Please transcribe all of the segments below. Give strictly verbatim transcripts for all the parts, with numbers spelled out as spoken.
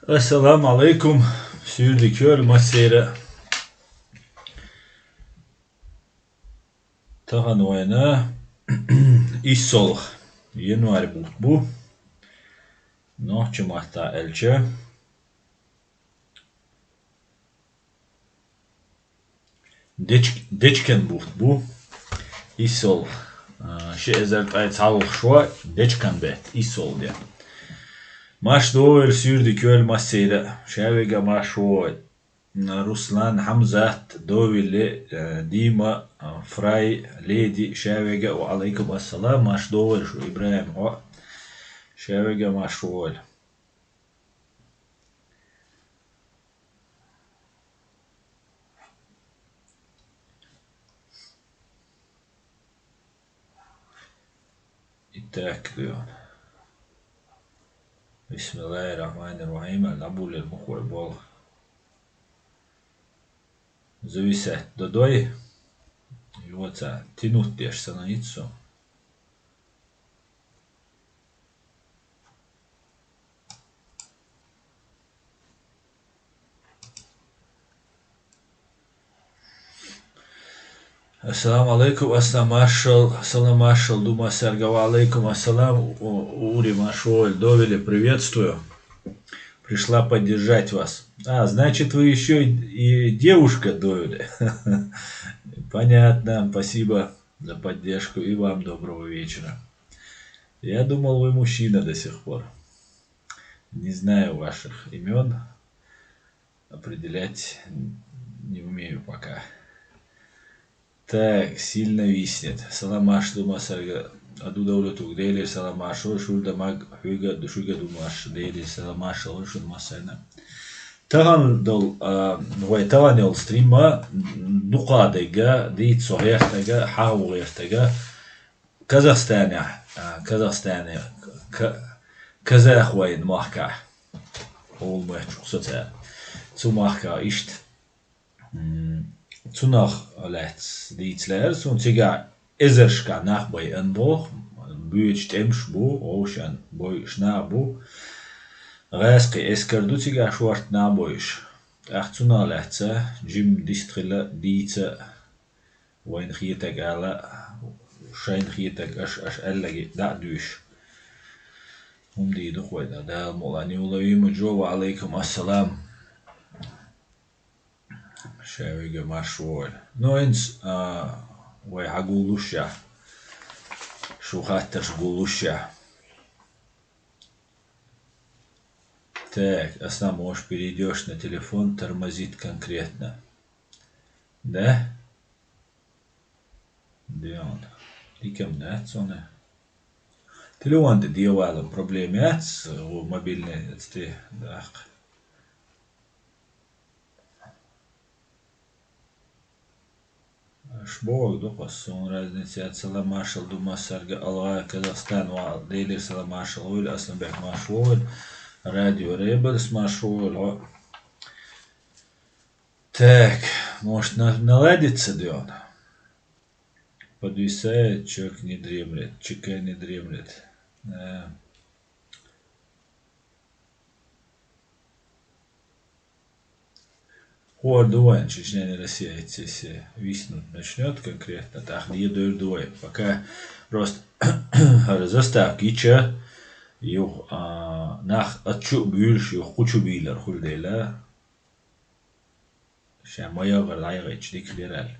Ассаламу Ӏалайкум, суьйре дика йойла массеран а. Тахана вайна иссолгӀа январь бутт бу, нохчийн маттахь аьлча, дечк-, дечкен бутт бу. ИссолгӀа, а, ши эзар ткъе цхьалгӀа шо, дечкен бетта, иссолгӀа де. Марша догӀийла, суьйре дика йойла массеран а, ша вега марша вогӀийла. Руслан, Хьамзат, Довили, э, Дима, э, Фрай, Леди, ша вега а, ва Ӏалайкум ассалам, марша догӀийла шу, ИбрахӀим, хьо, ша вега а марша вогӀийла. Итак, дуьйна. Бисмиллахир-рахманир-рахим, аьлла, дӀаболийла муха вай болх. Зависать дан дой, йоца тянуть деш санна йиц со. Ассаламу Ӏалайкум, ассалам маршал, салам маршал ду массаьрга, ва Ӏалайкум ассалам, у-, у-, ури марша вогӀийла, Довили, приветствую. Пришла поддержать вас. А, значит, вы ещё и, и девушка, Довили. Понятно, спасибо за поддержку и вам доброго вечера. Я думал, вы мужчина до сих пор. Не знаю ваших имён. Определять не умею пока. Так, сильно виснет. Салам маршал ду массаьрга, а ду довлатуг, Делера салам маршал, шуьга ду маг, хьоьга ду, шуьга ду маршал, Делера салам маршал, шуна массарна. Тахана долу, а, вай тахана йолу стримма дукха дерг дийца со гӀертарг, хьахо гӀертарг, Казахстанехь, а, Казахстане, Ка-, Казахвайн махкахь, олу моьттуш со цара. Цу махкахь иштта, м, цунах лаьцна дийца лаьара суна, цигахь эзаршкахь нах байъина боху, буьйцу тӀемаш бу, вовшашна бойуш нах бу. ГӀаскхийн эскар ду цигахь шорта нах бойуш. ТӀаккха цунах лаьцна жимма дистхила дийца, вайна хетарг ала, шайна хетарг аша, аша аьлларг дӀа а дуьйш. ХӀума дийр ду-кх вай, Дала мукъ лахь. Неуловимый Джо, ва Ӏалайкум ассалам. Ша вига марш вогӀийла. Ну, хӀинца, а, вай хьагуллушехь, шун хаттарш гуллушехь. Так, Аслан, может, перейдёшь на телефон, тормозит конкретно. Да? Дион. Дика-м дац цунна. Телефон тӀе дӀавалар проблема яц, ву мобильный эцти даккха. Аш бохург ду-кх ас, суна разница яц. Салам маршал ду массаьрга, АлгӀай Казахстан, ва Делера салам маршал вуйла, Асланбек марш вуйла, Радио Ребелс марш вуйла, хьо. Так, может, на-, наладится, Дион? Подвисает, человек не дремлет, ЧК не дремлет. Э. ХӀора ду вайн, Чечня не Россия, эцци виснуть начнёт конкретно, тӀаккха дӀадойр ду вай. Пока просто хӀара заставка йича, юха, а, нах аччу а буьйлуш, юха кху чу бийлар хуьлу дела. Ша ма яхара дӀайгӀайча дика дера аьлла.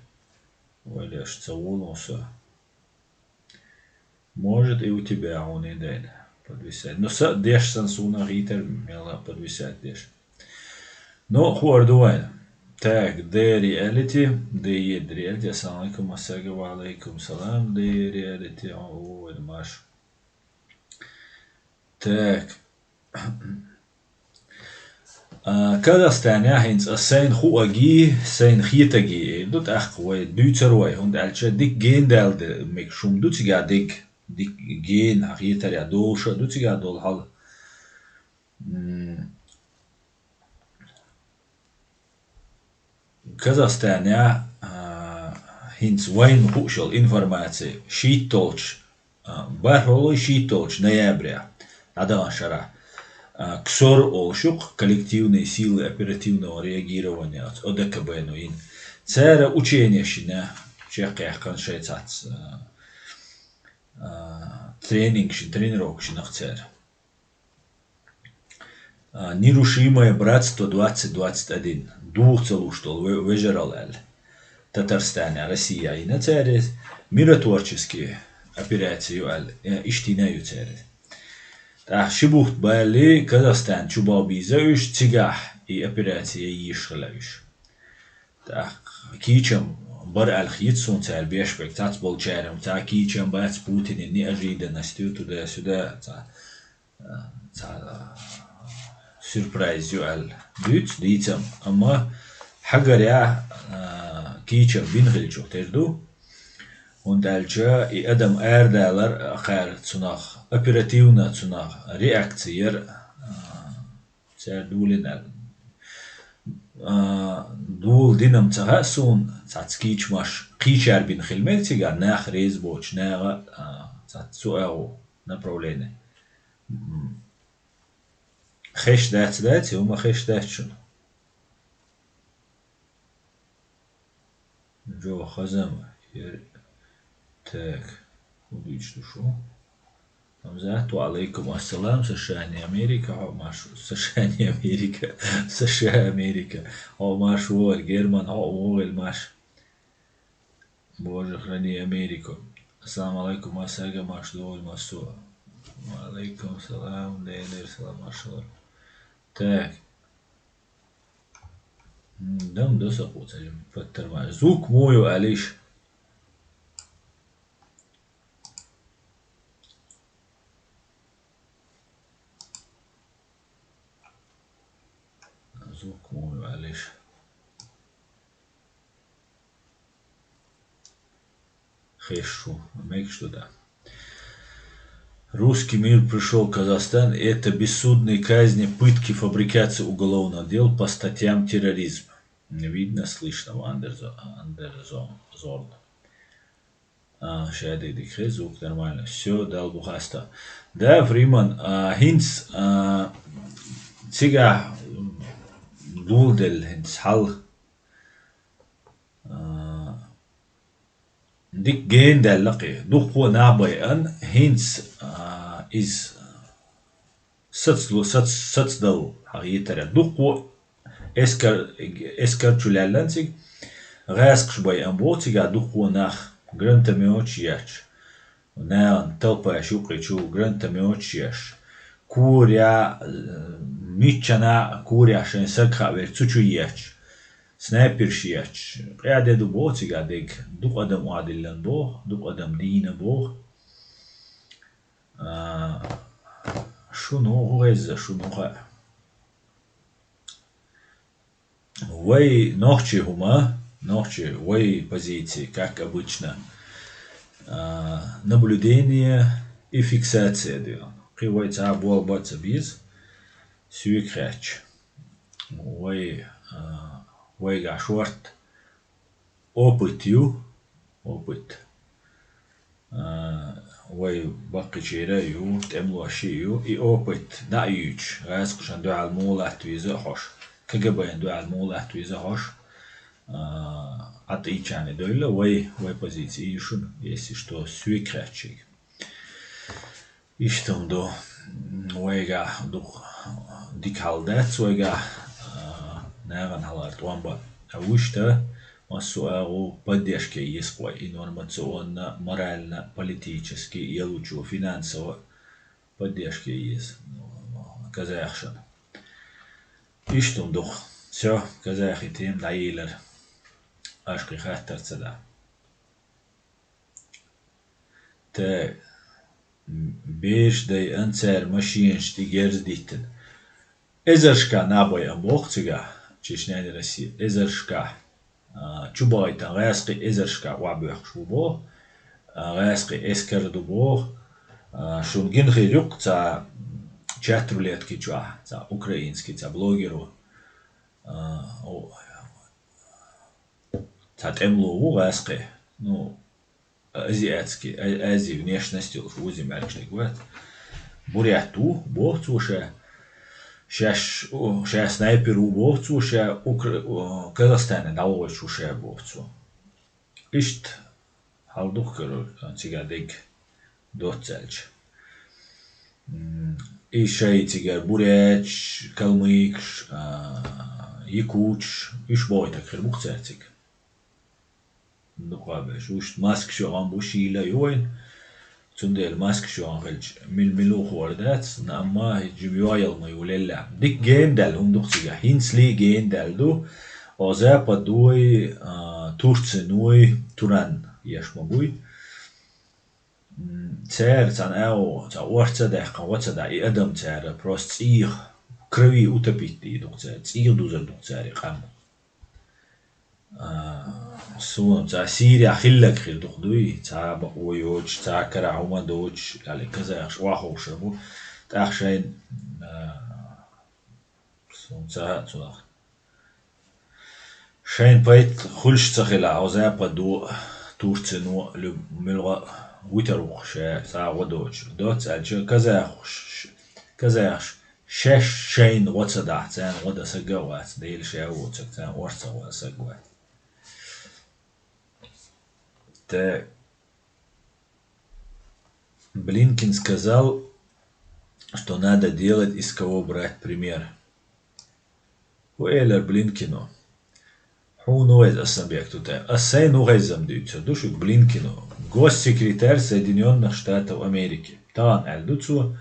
Вай леш ца волу со. Может, и у тебя, хьуна дайна, подвисать. Ну, са а деш санна суна хийтар, мелла подвисать деш. Ну, хӀора ду вайн. Так, Д Реалити, Д Е Реалити, ассаламу алейкум, массаьрга ва алейкум салам, Д Реалити, о, вайн марш. Так. А, Казахстанехь хӀинца ас сайна хуугӀий, сайна хетагӀий эр ду, тӀаккха вай дуьйцур вай, хӀунда аьлча дика гена даьлла де-, мегаш хӀума ду цигахь дерг, дика гена хетарехь долуш а ду цигахь долу хьал. М, Казахстанехь, а, хӀинца вайна хууш йолу информаци шийтталгӀачу, а, бархӀалгӀа шийтталгӀачу ноябрехь дӀадаханчу шарахь, а, ксор олуш ю-кх, коллективные силы оперативного реагирования, оц О Д К Б-но йина. Цара ученеш йина, чекхъяьккхина шайн цхьацца, а, а, тренингаш йина, тренировкаш йина-кх цара. А, «Нерушимое братство двадцать двадцать один», духу ца луш долу ве-, вежаралла аьлла. Татарстане, Россия йина цара, миротворческий операция ю аьлла, э, иштта йина ю цара. ТӀаккха ши бутт бале, Казахстан чу бовла беза уьш, цигахь и операция йийш хила уьш. ТӀаккха кийчам бара аьлла хета суна цара беш берг, цхьацца болчара, цхьа кийчам бац Путинан неожиданность ю, туда-сюда, цхьа, цхьа сюрприз ю аьлла дуьйцу дийцам, амма хьагарехь, а, кийчам бина хилчух тера ду, хӀунда аьлча и адам арадалар а кхара цунах, оперативно цунах реакция яр, а, цара дулина аьлла. А, дула дина-м ца хаьа суна, цхьацца кийчамаш кхечара бина хила мега цигахь, нах реза боцуш, наха, а, цхьацца цу агӀо направление. М. Хезаш дац, дац, и хӀума хезаш дац шуна. Джо хазам, ер-, так, хӀун дуьйцуш ду шу? Хамзат, ва алейкум ассалам, США, не Америка, хьо марш, США, не Америка, США, Америка, хьо марш вогӀийла, Герман, хьо вогӀийла марш. Боже, храни Америку. Ассаламу алейкум, ма сага, марш догӀийла массо. Ва алейкум салам, Дела салам, маршалла. Так. М, дам до сакъу ца жим, паттар ма. Звук муй ю, Алиш? Звук муй ю, Алиш? Хезаш ду, мегаш ду, да. Русский мир пришёл в Казахстан, и это бессудные казни, пытки, фабрикация уголовных дел по статьям терроризм. Видно, слышно, Андерзо-, Андерзон, Зорн. А, шадерг дика хеза, звук нормально. Всё, Далла бу хаста. Да, Фриман, а, хӀинца, а, цигахь дуладелла хӀинца хьал. А, дика гена даьлла кхин. Дуккха нах байъан, хӀинца, а, иза сацло-, сац-, сацдалла хьахетара. Дуккха эскар, эскар чу лаьллан цига, гӀаьскхаш байъан боху цигахь дуккха нах, гранатометаш еш. Нахана талпаш юккъе чу гранатометаш еш. Коря, э, миччана коря шайн саг хаа верг цу чу еш. Снайперш еш. Къаьде ду боху цигахь дерг. Дукха адам охьадиллан боху, дукха адам дийна боху. А, шуна хӀун хеза, шуна хӀун хаьа? Вай нохчий хӀума, нохчий, вай позиции, как обычно, а, наблюдение и фиксация ду. Кхин вай цхьа болх бан а ца беза, соьга хаьттича. Вай, а, вайгахь шорта опыт ю, опыт. А, вай баккхийчера а ю, тӀемалоша а ю, и опыт дӀа а юьйцуш, гӀаьскхашна дуьхьал муха латта веза а хьожуш, К Г Б-на дуьхьал муха латта веза а хьожуш, а, Ӏа тӀийчарна довлла вай, вай позиции ю шуна, если что, соьга хаьттича. Иштта хӀума ду, вайгахь дукха дика хьал дац вайгахь, а, нахана хьалхара тӀом бан. А вуьшта массо а агӀо поддержке еза-кх вай, информационно, морально, политически, ялучо, финансово поддержке еза казахашна. Иштта хӀума ду-кх. Всё, казахи тема дӀаелира. Аша кхин хаттар ца дӀа. Та бераш дайъан цара машинаш тӀе герз диттина. Эзаршкахь наб байъан боху цигахь, Чечня не Россия, эзаршкахь, а, чу бахийтан гӀаьскхи эзаршкахь охьабоьхкуш бу боху, а, гӀаьскхи эскар ду боху, а, шуна гина хир ю-кх цхьа чат-рулетки чохь, цхьа украинский, цхьа блогеро, а, о, цхьа тӀемало ву гӀаьскхи, ну, азиатский, а-, Ази внешность йолуш ву, иза маьркашниг вац. Бурят ву, боху цо ша. Шаьш, о, ша снайпер ву боху цо, ша Укра-, о, Казахстане дӀавахийташ ву ша боху цо. Иштта хьал духкара цигахь дерг доцца аьлча. М, и шай цигара буряташ, калмыкаш, а, якуташ, уьш бохуьйтург хир бу-кх цара цига. Дукха беш. Уьш маскаш йохна бу, шийла ю вайн. Цундела маскаш йохна хилча, мил-милух хӀора дац, амма хӀинца жима йоӀ яла ма ю лелла. Дика гена даьлла хӀума ду-кх цигахь. ХӀинцале гена даьлла ду. О, Западой, а, Турциной, Туран еш ма буй. М, цара цхьана агӀо, цхьа орца а даьккхина, гӀо ца дахь, и адам цара просто цӀийх, в крови утопить дийр ду-кх цара, цӀийх дузур ду-кх цара и къам. А, суна цхьа Сирехь хилларг хир ду-кх дуй, цхьа бакъо йоцуш, цхьа карахь хӀума доцуш, аьлла, казахаш охьаховшар бу, тӀаккха шайна, а, суна ца хаьа цунах. Шайна пайда хуьлуш ца хилахь, о, Западо, Турцино, лю-, муьлхха а витар ву-кх ша, цхьа а гӀо доцуш. Доцца аьлча, казахаш, казахаш шаьш шайна гӀо ца дахь, царна гӀо дан саг а вац, Дела ша воцург, царна орца гӀо дан саг вац. Так. Блинкин сказал, что надо делать, из кого брать пример. ХӀу элира Блинкино? Хьуна вайза, Ассанбек Тутаев. Ас сайна ву хезам дуьйцур ду шуьга Блинкино, госсекретарь Соединённых Штатов Америки. Тахана аьлла ду цо,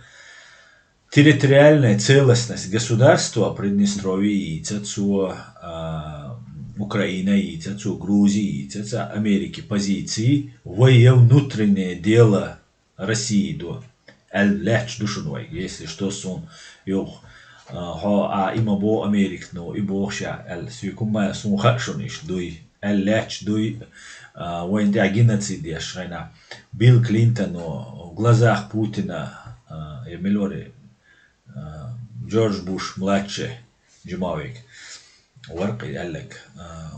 территориальная целостность государства Приднестровья йийца цо, а, Украина йийца цо, Грузия йийца цо, Америки позиции, вай я внутреннее дело России ду. Аьлла лаьтташ ду шуна вай, если что, суна юха, а, хьо, а, и ма боху Америка, ну, и боху ша, аьлла, соьга хӀумма а суна хаьа шуна иштта дуй. Аьлла лаьтташ дуй, а, вайна тӀехь геноцид еш хенахь. Билл Клинтоно, в глазах Путина, а, я милори, а, Джордж Буш младший, жимавик, варкъи аьллаг, а,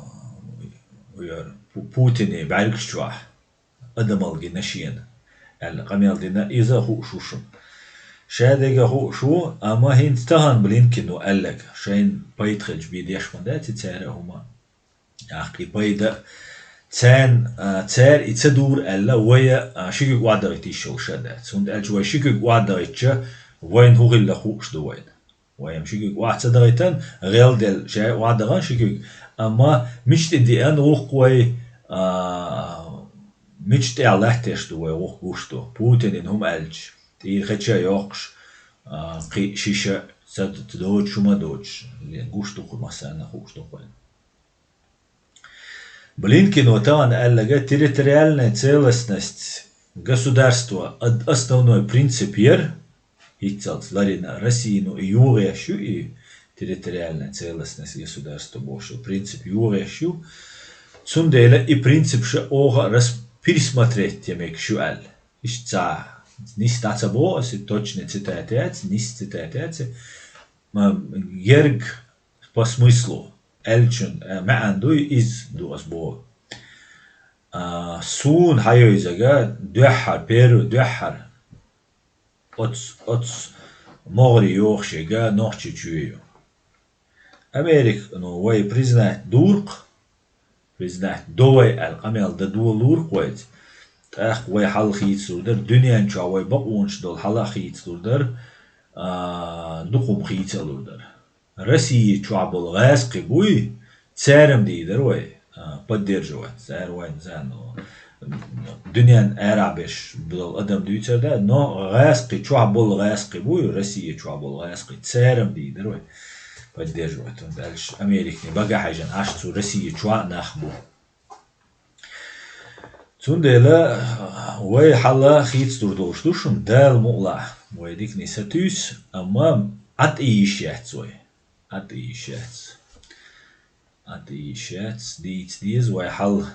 Пу-, Путине бӀаьргаш чохь адамал гина шена, аьлла, къамел дина, иза а хууш ву шуна. Ша дерг а хууш ву, амма хӀинца тахана Блинкино аьллаг, шайна пайда хилча бен деш ма дац и цара а хӀума. ТӀаккха и пайда царна, а, цара и ца дора аьлла, вай а, а, ши куьг охьадахийта йиш йолуш а дац. ХӀунда аьлча вай ши куьг охьадахийтча, вайна хӀун хилла хууш ду вайна. Вай-м ши куьг охьа ца дахийтина, гӀелдел ша охьадахана ши куьг, амма мича тӀе деана гӀуллакх вай, а, мича тӀехь латтош ду вай гӀуллакх гуш ду. Путинан хӀума аьлча, тӀера хеча а йоккхуш, а, кхин шиша ца д-, доцуш, хӀума доцуш, гуш ду кху массарна, хууш ду кху вайна. Блинкино тахана аьллага, территориальная целостность государства ад-, основной принцип яра, хӀинццалц ларина Россияно и йогӀеш ю, и территориальная целостность государства бохуш принцип йогӀеш ю. Цундела и принцип ша оха рас-, пересмотреть я мегаш ю аьлла. Иштта ца, нис дӀа ца боху аса, точно цитата яц, нис цитата яц, ма, ерг по смыслу, аьллачун, а, маьӀна дуй, иза ду ас боху. А, суна хьайойзага дуьххьара, первый дуьххьара оц, оц могӀаре йохуш ерг Нохчийчоь ю. Америка, ну, вай признать дора-кх, признать до вай аьлла, къамел дан долалур-кх вайца. ТӀаккха вай хьал хийцалур дара, дуьнен чохь вай бакъонаш долу хьал а хийцалур дара, а, дукха хӀума хийцалур дара. Россия чохь болу гӀазкхий буй, цара-м дийр дара вай, а, поддерживать. Цара вайна, царна, дуьнен арахь беш болу адам дуьйцур дац, но гӀазкхий чохь болу гӀазкхий буй, Россия чохь болу гӀазкхий, цара-м дийр дара вай поддерживать. ХӀунда аьлча Американе бага хьаьжна Ӏаш цу Россия чохь а нах бу. Цундела вай хьал хийцалур долуш ду шуна, Дала мукъалахь, вай дикане сатуьйсу, амма Ӏад иййиш яц вай. Ӏад иййиш яц. Ӏад иййиш яц, дийца деза вай хьал.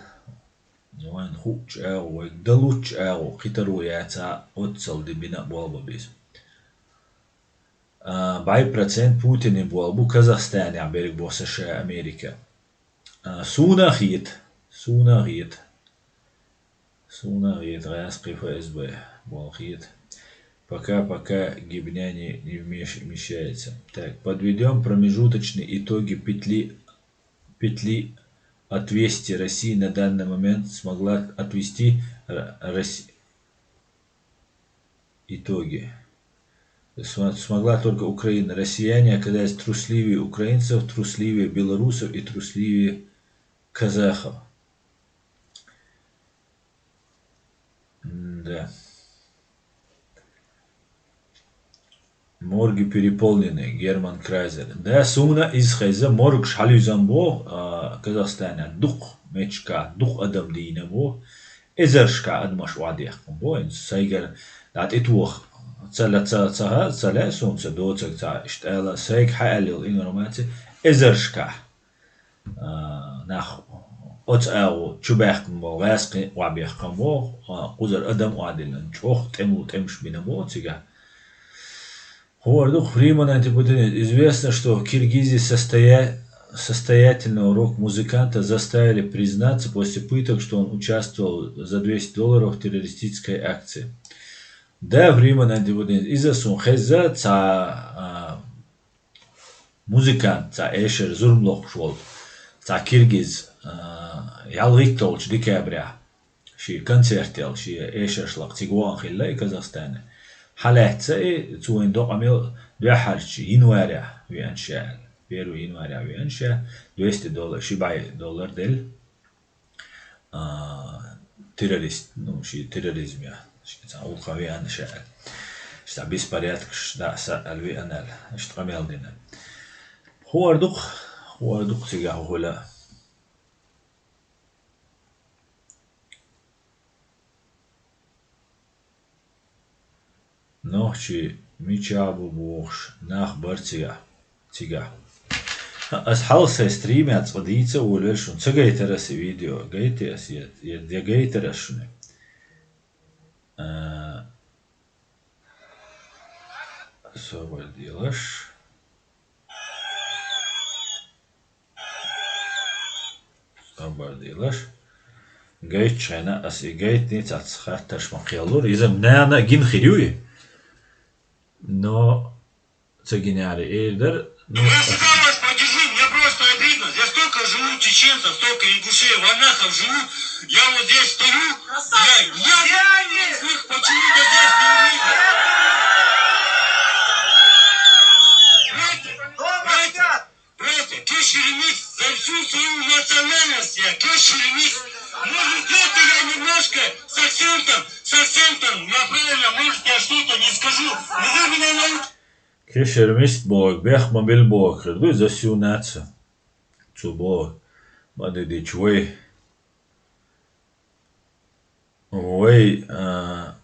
Вайна хуучу агӀо, вайга далучу агӀо, кхин таро яцахь, оццал де бина а болх бан беза. А, бӀе процент Путинан болх бу Казахстанехь берг бу США, Америка. А, суна а хета, суна а хета, суна а хета, гӀазкхий ФСБ болх хета. Пока, пока гибня не, не вмеш-, вмещается. Так, подведем промежуточные итоги петли, петли отвести России на данный момент смогла отвести Р-, Росс-, итоги. См-, смогла только Украина. Россияне оказались трусливее украинцев, трусливее белорусов и трусливее казахов. Да. Морги переполнены, Герман Крайзер. Да, суна из хеза моргаш хьалюзан бо, а, Казахстане дукх мечка, дукх адам дийна бо. Эзаршка адамаш вадехкан бо, ин сайгар дат ит вох. Цала, ца, ца, ца ле сун, ца доцаг, ца иштала, сайг хьалил информация. Эзаршка. А, нах оцагӀу чубаьхкан бо, гӀаьскхи вабехкан бо, а, кхузар адам вадилан, чӀох тӀемлу тӀемаш бина бо цига. ХӀор ду Фриман Антипутин. Известно, что в Киргизии состоя-, состоятельного рок-музыканта заставили признаться после пыток, что он участвовал за двести долларов в террористической акции. Да, Фриман Антипутин, иза сун хеза ца, а, музыкант, цхьа эшар зурма лохуш волу, цхьа киргиз, а, ялхитталгӀачу декабря ши концерт ял, ши эшарш лакха цига вахан хилла и Казахстане. Хьалаьцна и, цо вайн докъа мел дуьххьарчу января веана ша аьлла. Первый января веана ша, двести доллар, ши бӀе доллар делла. А, террорист, ну, ши терроризм я, ши цхьа гӀуллакха веана ша аьлла. Ши цхьа беспорядкаш да аса аьлла веана аьлла, иштта къамел дина. ХӀор ду-кх, хӀор ду-кх цигахь хӀула. Нохчий мичахь бу бохуш нах бара цигахь, цигахь. Ас хьалха сайн стримехь цкъа дийца а волавелла шуна. Ца гайтара ас и видео? Гайти ас я, я, я гайтара ас шуна? А, собар делаш. Собар делаш. Гайтчу хенахь ас и гайтиний цхьацца хаттарш ма кхеллура. Иза нана гина хир ю и? Но ца гинера эр дара. Ну, я всегда вас поддержу, мне просто обидно. Здесь столько живут чеченцев, столько ингушей, ванахов живут. Я вот здесь стою, я, я из них почему-то здесь не увидел. Знаете, знаете, Братья, кеширмис за всю свою национальность, я кеширмис. Может, где-то я немножко с акцентом, с акцентом, неправильно, может, я что-то не скажу, но вы меня научите. Кеширмис боху, бехк ма билла боху хир ду иза, за всю нацию. Цо боху, ма дидича вай. Вай, а,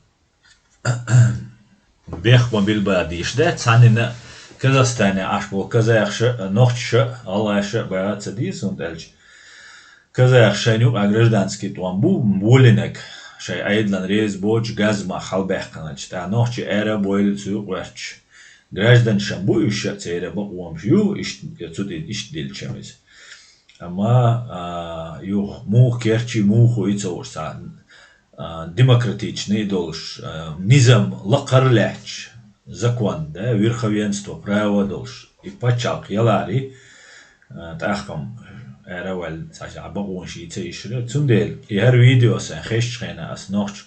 бехк ма билла боху дийш дац, цхьаннена Казахстане Ӏаш болу казахша, нохчаша, гӀалгӀаша боху ца дийр, хӀунда аьлча казахаш шайна юкъахь гражданский тӀом бу, болийнарг, шайн Ӏедална реза боцуш, газ мах хьалабаьккхинарш, тӀаккха нохчий ара а бойла цу юкъа гӀерташ. Гражданаш бу уьш, церан бакъонаш ю, иштта, цу тӀе иштта диллича иза. Амма, а, юха муха керчи, муха и ца вуш цхьа, а, демократичный долуш, а, низам лакхара лаьтташ, закон, да, верховенство права долуш, и пачхьалкх ялари, а, тӀаккха-м ара а ваьлла, цхьа, цхьа бакъонаш и ца йишира. Цундела и хӀара видео сайн хезчу хенахь ас нохча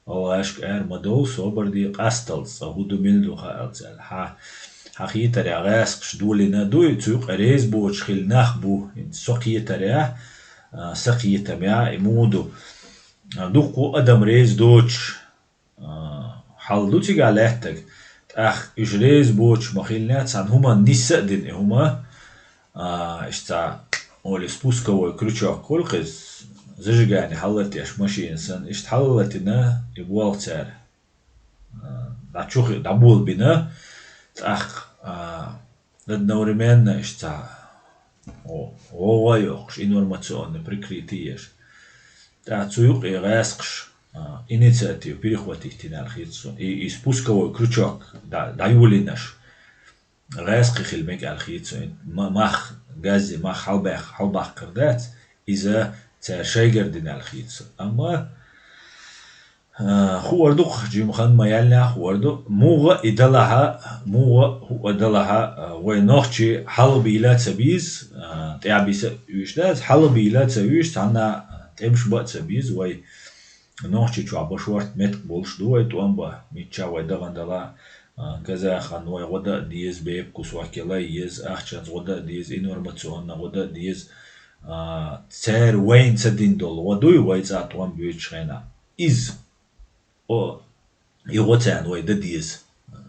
гӀалгӀашка ара ма довла, собар де, къасталц цкъа хӀун ду, мила ду хаалц аьлла. Хьан, хьан хетарехь гӀаскхаша долийна дуй, цу юкъа реза боцуш хилла нах бу, хӀинца со кхетарехь, а, сан кхетамехь и муха ду. А, дуккха адам реза доцуш, а, хьал ду цигахь лаьттаг. ТӀаккха уьш реза боцуш ма хиллинехь, цхьана хӀуманна нисса а дина и хӀума, а, иштта цхьа, олий, спусковой крючок хуьлу-кх иза, зажигание хьалалатош машина санна, иштта хьалалатийна и болх цара. А, дӀа чу хи-, дӀаболабина, тӀаккха, а, одновременно иштта цхьа, о, гӀовгӀа а йоккхуш, информационный прикрытие еш. ТӀаккха цу юкъе гӀаскхаша, а, инициатива перехватить йина аьлла хета суна. И, и спусковой крючок дӀа-, дӀайолийнарш. ГӀаскхи хила мега аьлла хета суна. Ма-, мах, газе мах хьалабаьх-, хьалабаккхар дац, иза цара шайгара дина аьлла хета суна. Амма А, хуур ду-кх, жимма хан ма яьллехь, хуур ду. Муха а и далахь а, муха а хӀуъа далахь а, а, вай нохчий хьалха бийла а ца беза, а, тӀаьхьа биса а уьйш дац, хьалха бийла а ца уьйш, цхьанна тӀемаш бан а ца беза, вай нохчий чохь бан шортта меттиг болуш ду вай тӀом бан, миччахь вай дахана далахь а, а, казахана вай гӀо дан а деза, бепиг кусок яла а еза, ахчанца гӀо дан а деза, информационно гӀо дан а деза. А, цара вайна ца дина долу гӀо дуй вай цӀа тӀом боьдучу хенахь? Иза. О, и гӀо царна вай дан деза.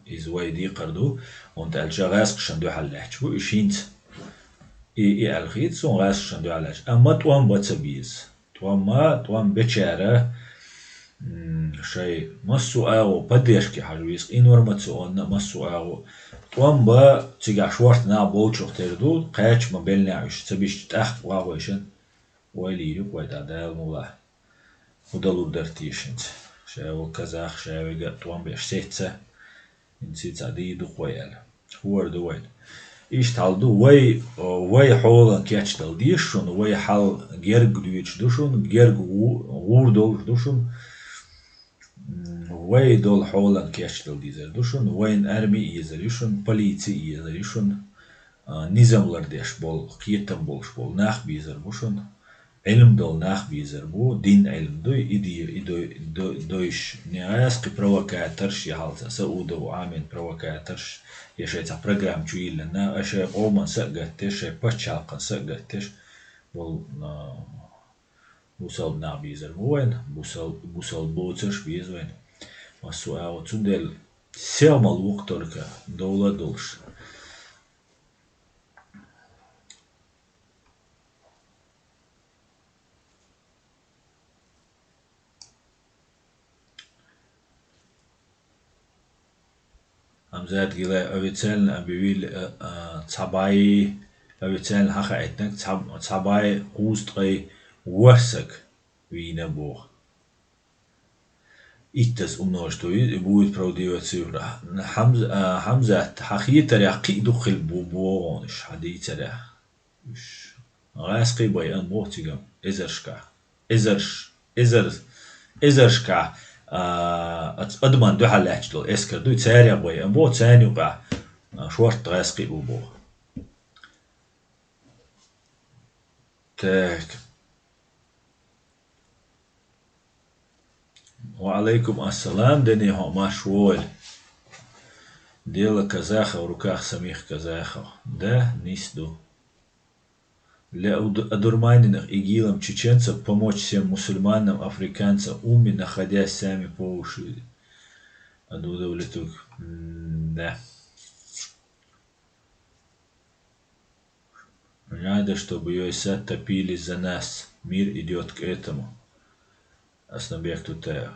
Иза вай декхар ду, хӀунда аьлча гӀаскхашна дуьхьал лаьтташ бу уьш хӀинца. И, и аьлла хета суна, гӀаскхашна дуьхьал лаьтташ. Амма тӀом бан ца беза. ТӀом а, тӀом бечара, м, шайн массо а агӀо, поддержке хьажа веза, информационно а массо а агӀо. ТӀом бан цигахь шортта нах болчух тера ду, кхача ма беллинехь уьш, ца бисча тӀаккха вахойшан. Ойла йийр ю-кх вай тӀаккха, Дала мукъ лахь. ХӀун далур дара теша хӀинца? Ша ву казах, ша вега а тӀом беш сецна. ХӀинца цхьа дийр ду-кх вай аьлла. Хуур ду вайна. Иштта хьал ду, вай, вай хьолан кечдала деза шуна, вай хьал герга дуьйцуш ду шуна, герга гӀу-, гӀур долуш ду шуна. М, вай долу хьолан кечдала дезар ду шуна, вайна арми а езар ю шуна, полици а езар ю шуна, а, низам лардеш болу, кхетам болуш болу нах безар бу шуна. Ӏилма долу нах безар бу, дин Ӏилма дуй, и де-, и дой-, дой-, дойш, не гӀаскхи провокаторш я хьалца, Саудов Ӏамин провокаторш, я шайн цхьа программа чу йиллина, а шайн къоман са а гатдеш, шайн пачхьалкхан са а гатдеш болу, а, бусалба нах безар бу вайна, бусал-, бусалба боцурш беза вайна. Массо а агӀо, цундела сел ма локха только, довла а долуш. Хамзат Гилаев официально объявили, а, а, цхьа бӀе, официально хьахаийтинарг цхьа, цхьа бӀе кхузткъе ворхӀ саг вийна боху. Иттаза умножить вуй, и будет правдивая цифра. Хамз-, а, Хамзат, хьан хетарехь кхин а дукха хила бу боху хьуна уьш, хьан дийцарехь? Уьш гӀаскхий байъина боху цигахь, эзаршкахь. Эзарш-, эзар-, эзаршкахь, а, ац-, адаман дуьхьал лаьтташ долу эскар дуй, царех байъина боху, царна юкъахь, а, шортта гӀаскхий бу боху. Так. Ва алейкум ассалам, Дени, хьо марш вогӀийла. Дело казахов в руках самих казахов. Да, нийса ду. Для уд-, одурманенных ИГИЛом чеченцев помочь всем мусульманам, африканцам, умми, находясь сами по уши. Ад удовлетворить. М, да. Надо, чтобы Йойсат топили за нас. Мир идёт к этому. Асланбек Тутаев.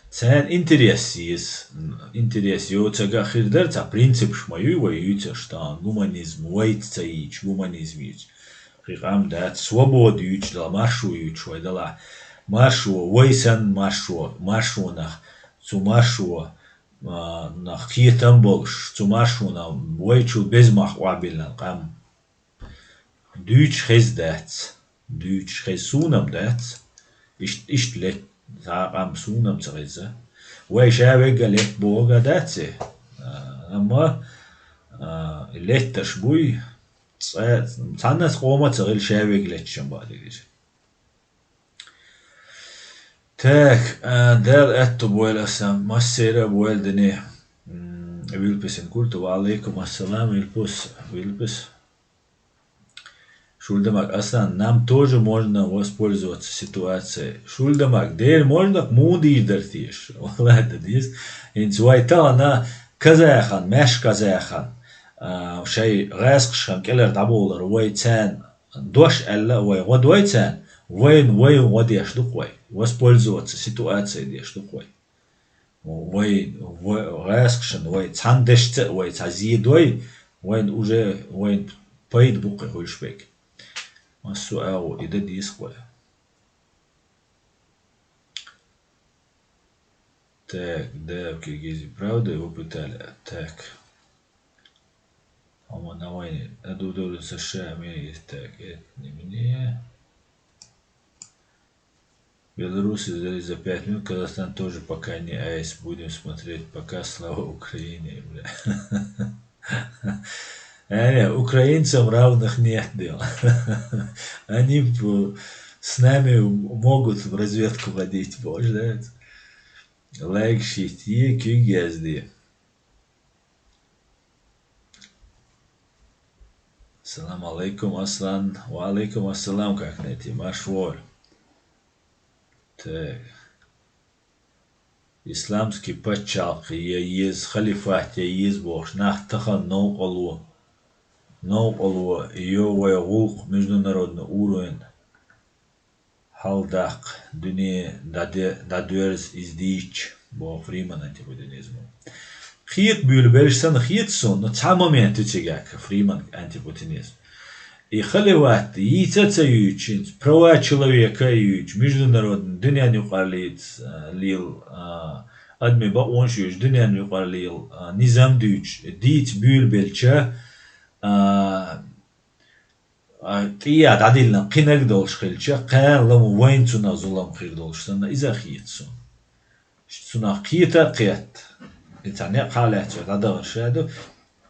Царна интерес еза. Интерес йоцург а хир дара, цхьа принципаш ма ю вай юьйцурш, тахана гуманизм вайца ца йийцуш, гуманизм йийцуш. Кхин къам дац, свобода юьйцуш дала, маршо юьйцуш вай далахь. Маршо, вай санна маршо, маршонах, цу маршо, а, нах кхетам болуш, цу маршонах вайчул беза мах охьабиллина къам. Дуьйцуш хеза дац. Дуьйцуш хеза суна-м дац. Ишт-, иштта летта цхьа а къам суна-м ца хеза. Вай ша вегга летта бохург а дац и. А, амма, а, леттарш буй. Цкъа-, цхьаннас къома а ца хилла ша вегга летташ-м баъ дерриг. Так, а, Дала аьтту бойла аса, массера а бойла, Дени. М, Вилписин курту, ва алейкум ассалам, Вилпус, Вилпис. Шульдамаг Аслан, нам тоже можно воспользоваться ситуацией. Шульдамаг, дера можно-кх, муха дийр дара теша? Валлахьи, дан деза. ХӀинца вай тахана казахан, маьш казахан, а, шайн гӀаскхашхан кӀелара дӀабовлар вай царна дош аьлла а вай гӀо дой царна, вайна вай гӀо деш ду-кх вай, воспользоваться ситуацией деш ду-кх вай. Вай, вай, гӀаскхашна вай цхьана дешца а вай цхьа зе дой, вайна уже, вайна пайда бу-кх и хуьлуш берг. Массо а агӀо и дан деза-кх вай. Так, да, в Киргизии правда его пытали. Так. Хьо ма Навальный, а ду-, ду-, ду-, США, Америка, так, это не мне. Беларусь за, за пять минут, Казахстан тоже пока не айс. Будем смотреть, пока, слава Украине, бля. Э, не, украинцам равных нет, дела. Они п-, с нами могут в разведку водить, боже, да? Лайк шить, е, кюг язди. Салам алейкум, Аслан. Ва алейкум ассалам, как найти? Марш вор. Так. Исламский паччалкх я еза, халифат я еза бохуш, нах тахан новкъарло, новкъарло йо вай гӀуллакх международный уровень хьалдаккха, дуьне дӀаде-, дӀадоьрза иза дийча, боху Фриман антипутинизма. Кхета буьйлабелча санна хета суна, но цхьа момент ю цигахь Фриман антипутинизм. И халифат йийца а ца юьйцуш, хӀинца права человека а юьйцуш, международный дуьненан юкъара лийца, а, лела, а, адамийн бакъонаш юьйцуш, дуьненан юкъара лела, а, низам дуьйцуш, дийца буьйлабелча, а, а, тӀе а дӀадиллина кхинаг долуш хилча, кхана ла ма вайна цунах зулам хир долуш санна, иза а хета суна. Цунах кхета а кхетта. И цхьа некъ хьалаьцна дӀадахар ша ду.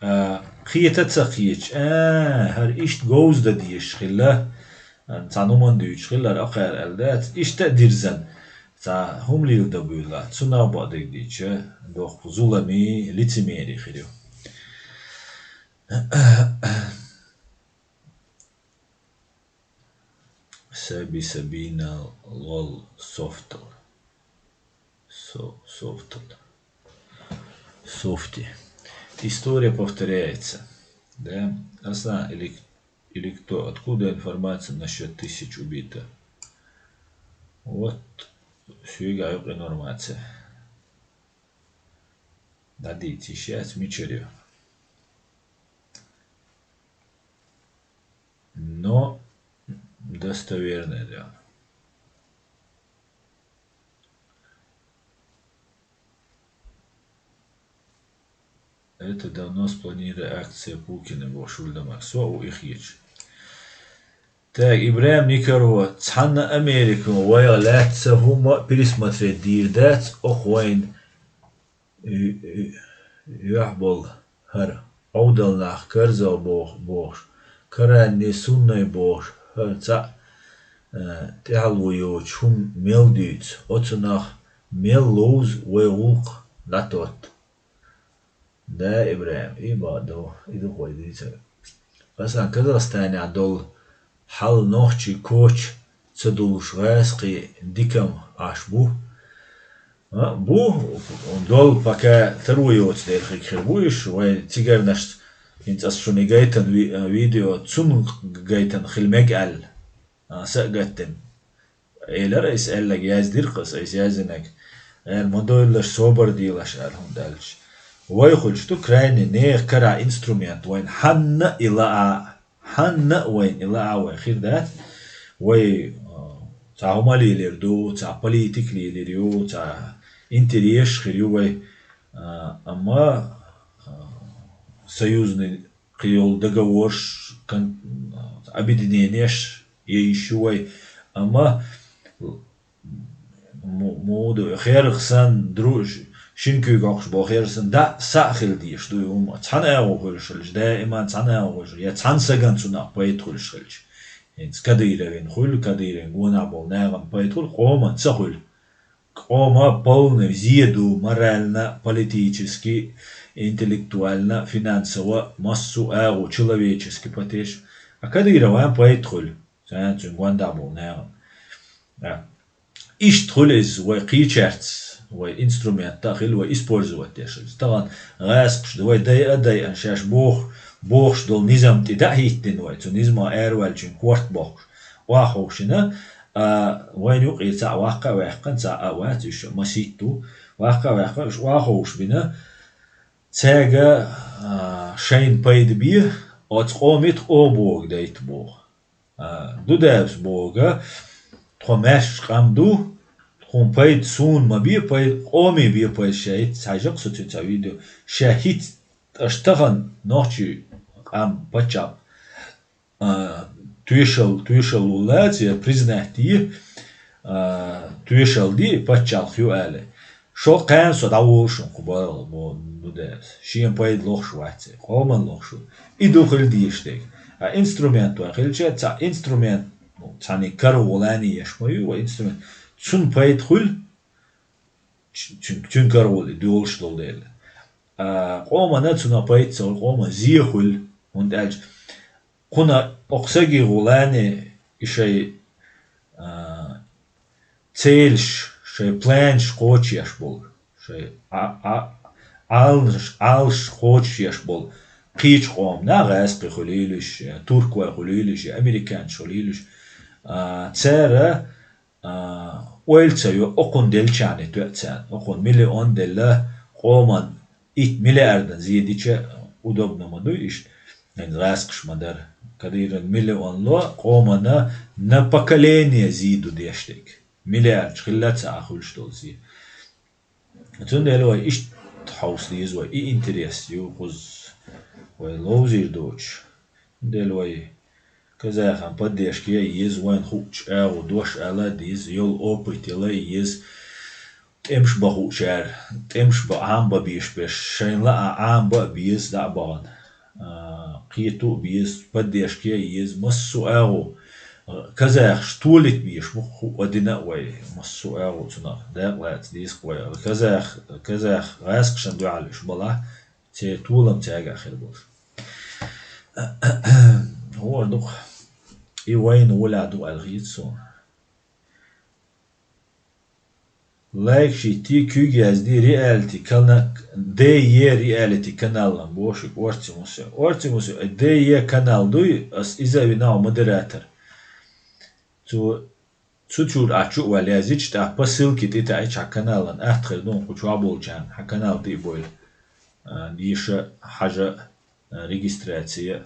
А, кхета а ца кхеташ, а, хӀара иштта говза дан дезаш хилла. А, цхьа нуман дуьйцуш хилла, хӀара акхара аьлла дац. Иштта а дирзина, цхьа хӀума лела дан буьйлла. Цунах бакъдерг дийцча, доккха зуламе, лицемерие хир ю. Саби Сабина лол софтал. Со-, софтал. Софти. История повторяется. Да? Аслан или, или кто? Откуда информация насчет тысяч убитых? Вот, шуьга юкъа информация. ДӀадийца йиш яц, мичара ю. Но достоверное дело. Это давно спланированная акция Путина, боху Шульдамар. Со а ву и хеташ. Так, Ибрахим Никарова, цхьанна Америка вайга лаьцна хӀума пересмотреть дийр дац, оха вайна ю-, ю-, юьхь болу хӀара Ӏовдал нах карзо боху, бохуш, каранне суннай бохуш, хӀара цхьаъ, э, тӀаьхьало йоцуш хӀума мел дуьйцу, оцунах мел ловза вай гӀуллакх дӀатотту. Да, Ибрахим, и бакъ ду, и ду вай дийцар. Асан Казахстанехь долу хьал нохчий коча ца дуллуш гӀазкхий дикам Ӏаш бу. А, бу, долу пока таро йоцу дерхиг хир бу уьш, вай цигарнашца, хӀинца ас шуна и гайтан ви-, а, видео, цунна гайтан хила мега аьлла, а, са а гаттина. Элира айса аьлларг, яздира-кх аса айса яздинарг. Эр ма дойлалаш, собар дийлаш аьлла, хӀунда аьлча вай хуьлуш ду крайне нехан кара инструмент вайна хьанна а и лаа, хьанна а вайна и лаа вай хир дац. Вай, а, цхьа хӀума лелийр ду, цхьа политика лелийр ю, цхьа интересаш хир ю вай. А, амма, а, союзный кхин йолу договорш, кон-, объединенеш е йиш ю вай. Амма м-, муха ду, херах санна, дру-, шина куьйга хьокхуш боху херах санна, дӀа схьа а хила дезаш ду и хӀума. Цхьана агӀо хуьлуш хилча, даиман цхьана агӀо хуьлуш, я цхьана сагана цунах пайда хуьлуш хилча. ХӀинца Кадыровна хуьлу, Кадыровн гонах болу нахана пайда хуьлу, къоман ца хуьлу. Къома полный зе ду морально, политически, интеллектуально, финансово, массо а агӀо, человечески потеш. А Кадыровн пайда хуьлу, царна цуьнан гондахь болу нахана. А. Иштта хуьлу иза вай кхечаьрца, вай инструмент а хила, вай использовать деш иза. Тахана гӀазкхаш ду, вай дайа а дайана шаьш боху, бохуш долу низам тӀе дӀа а хӀиттина вай, цу низамах араваьллачуьнга корта бохкуш. Охьаховшина, а, вайна юкъе цхьаъ ваккха а ваьккхина, цхьаъ а вац, уьш масийтта ву. Ваккха а ваьккхина, уьш охьаховшабина, цаьрга, а, шайна пайда бе, оцу къоме тхо бохург дайта боху. А, Дудаевс бохург, тхо маьрша къам ду, тхуна пайда суна ма бе пайда, къоме бе пайда, ша хӀинца хьажа-кх со цуьнца видео, ша хӀинца аша тахана нохчий къам паччахь а, тоьшалла, тоьшалла лаца, я признать де, а, тоьшалла де, паччалкх ю аьле. Шо кхаьна со дӀаволлу шуна кху бала бо-, ду дерас. Шена пайда лохуш вац, къоман лохуш ву. И ду хила дезаш дерг. А инструмент вайн хилча, цхьа инструмент, ну, цхьаниг карагӀолла еш ма ю вай инструмент. Цунна пайда хуьлу, ц-, цуьнга, цуьнга карагӀолла и доьлуш долу дела. А, къомана цунах пайда ца хуьлу, къоман зе хуьлу, хӀунда аьлча кхуна окху сагехула и шайн, а, целаш, шайн планаш кхочуш еш болу, шайн а-, а-, Ӏалаш, Ӏалаш кхочуш еш болу кхечу къомана, гӀазкхий хуьлийла уьш, я туркой хуьлийла уьш, я американцаш хуьлийла уьш, а, цара а, ойла ца йо, окхунна деллачарна тоьа царна. Окхунна миллион делла, къоман итт миллиардан зе дича, удобно ма дуй иштта. ХӀинца гӀазкхаша ма дара. Кадыран миллион ло, къомана на поколение зе ду деш дерг. Миллиардаш хилла ца а хуьлуш долу зе. Цундела вай иштта хьовса деза вай, и интерес ю кхуза вай ловзийр доцуш. Цундела вай казахан поддержка ян еза, вайна хуучу агӀо дош ала а деза, йолу опыт яла а еза. ТӀемаш бан хуучара, тӀемаш бан Ӏамабан безаш берш, шайна лаа Ӏамабан а беза дӀа а бахана. А, кхета а беза, поддержка ян еза, массо а агӀо. Казахаш толита безаш бу хӀуъа дина а вай, массо а агӀо цунах дакъа лаца деза вай. Казах, казах гӀазкхашна дуьхьал уьш балахь, церан толам цаьргахь хир болуш. ХӀора ду-кх, и вайна гӀолехь ду аьлла хета суна. Лайк шийтти, куьйга язде, реалити кана-, Д Е реалити каналан боху шуьга, орци мусе. Орци мусе, Д Е канал дуй, ас иза а вина модератор. Цо, цу чуьра ахь чу а ваьлла язйича, тӀаккха по ссылке тӀе таьӀча хьан каналан атта хир ду, кху чохь болчарна хьан канал тӀе а бойла. А, деша, хьажа, а, регистрация.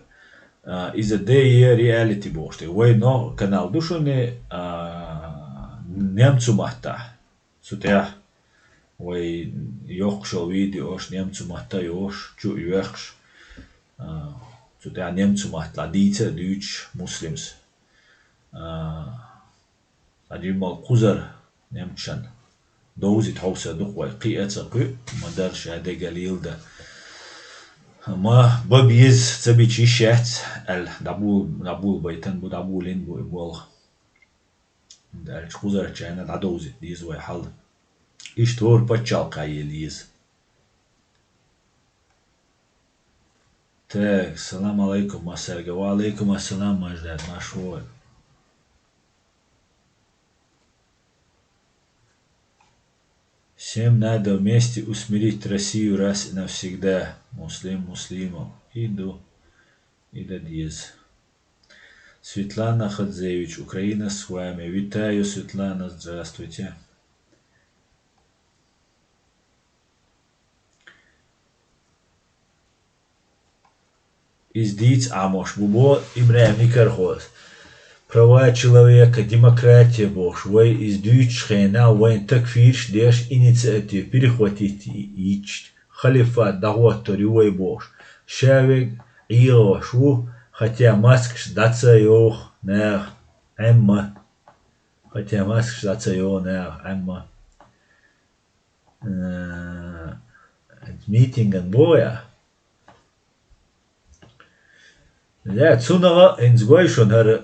А, иза Д Е реалити бохуш тӀе. Вай ногӀу канал ду шуна, а, немцу маттахь. Цу тӀехь вай йоккхуш йолу видеош немцу матта а йохуш, чу а йоьхуш. А, цу тӀехь немцу маттахь дийца а дуьйцуш, Муслимс. А, цхьа жимма кхузара немцашна довзийта хьовса ду-кх вай, кхиа а ца кхуьу, ма-дарра ша дегал йилла дан. Ма бан беза, ца бича йиш яц, аьлла, дӀабула-, дӀабулабайтина бу, дӀабулийна бу и болх. ХӀунда аьлча кхузарчарна дӀадовзийта деза вай хьал. Иштта хӀора пачхьалкхехь елла еза. Так, салам алейкум, массаьрга. Ва алейкум ассалам, Маждат, марша вогӀийла. Всем надо вместе усмирить Россию раз и навсегда. Муслим Муслимов. И ду, и да деза. Светлана Хадзевич, Украина с вами. Витаю, Светлана, здравствуйте. Иза дийца Ӏамош бу бо Ибрахим Никархоз. Права человека, демократия бохуш, вай иза дуьйцучу хенахь, вайн такфирш деш инициатива перехватить йича, халифат дӀахӀоттор ю вай бохуш. Ша вега Ӏехош ву, хатя маскаш дӀа ца йоху наха Ӏемма. Хатя маскаш дӀа ца йоху наха Ӏемма. Э, митинган боху я? Я, цунах а хӀинца гой шуна хӀара,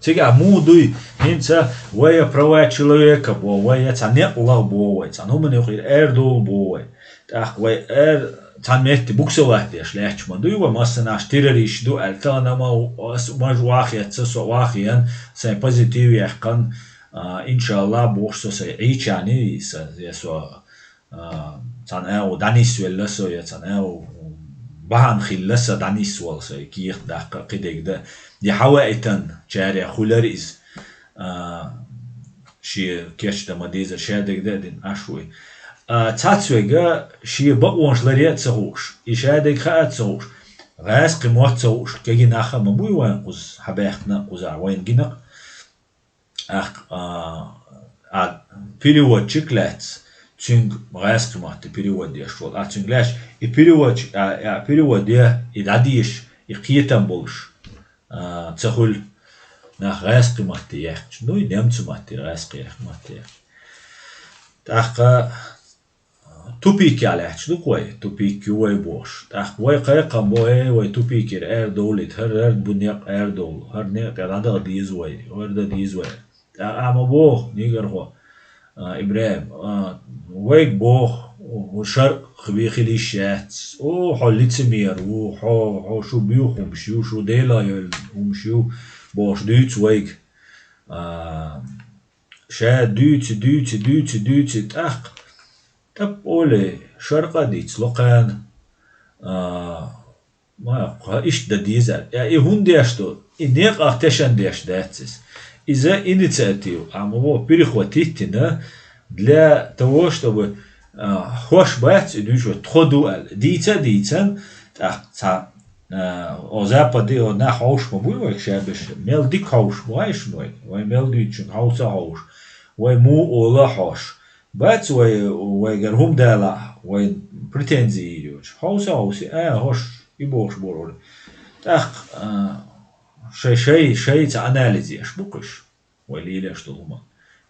цигахь муха дуй, хӀинца вай а права человека боху вай, я цхьа некъ лаха боху вай, цхьана хӀуманна юкъера арадовла боху вай. ТӀаккха вай ара цхьана метте буксовать деш лаьтташ ма дуй вай, массанаш террористаш ду аьлла, тахана ма ас, маж вахетца, со вахен, сайн позитив яьккхина, а, иншалла, бохуш со сайн Ӏийчани, сан, я со а, цхьана агӀо дӀанисвелла со, я цхьана агӀо бахьана хилла сан дӀанисвала, сан кехат даккха, кхидерг дан. Я хьаваийтина чарех хуьлура иза, а, шен кечдан ма дезара, шадерг дан а дина, Ӏаш вуй. А, цхьацца верг шен бакъонаш ларъян а ца хууш, и шадерг хаа а ца хууш, гӀазкхи мотт ца хууш, кегий нах а ма буй вайн кхуза, хьабаьхкина а кхузахь вайна гина а. Ахь, а, а, переводчик лаьцна, цуьнга гӀазкхи матте перевод деш волу. Ахь цуьнга лаьцна, и переводчик, а, а, перевод е, и дӀадеша, и кхетам болуш, а, ца хуьлу. нах гӀаьскхи матте яьккхача, ну, и немцу матте, гӀаьскхи яьккхача матте яьккхача. ТӀаккха тупик яхь лаьтташ ду-кх вай, тупик ю вай бохуш. ТӀаккха вай кхайкхам бо, э, вай тупикера арадовлийта, хӀара, хӀара бу некъ арадовла, хӀара некъа тӀе дӀадаха деза вай, хӀара дан деза вай. ТӀаккха ма боху, негар хьо, а, ИбрахӀим, а, вайга боху, шаркъ хи-, хила йиш яц. О, хьо лицемер ву, хьо, хьо шу буьйху хӀумаш ю, шу Дела йолу хӀумаш ю, бохуш дуьйцу вайга. А, ша дуьйци, дуьйци, дуьйци, дуьйци, тӀаккха, тӀап олий, шаркъа а дийца, локхана, а, ма, кхо иштта дан дезара. Я, и хӀунда деш ду? И некъах тешан деш дац иза. Иза инициатива, амма во перехватить йина для того, чтобы, а, хӀорш бац и дуьйцуш, тхо ду аьлла. Дийца а дийцан, тӀаккха цхьа, а, о Западе, о нах хьовш ма буй вайга ша берш. Мел дика хьовш бу вай шуна вай. Вай мел дуьйцучунна хьовса а хьовш. Вай муха ола а хьош. Бац вай, вайгара хӀума далахь, вайн претензи йийр йоцуш. Хьовса а хьовсий, а, хӀорш, и бохуш бора вара. ТӀаккха, а, шай, шай, шай цхьа анализ еш бу-кх уьш. Вай лелош долу хӀума.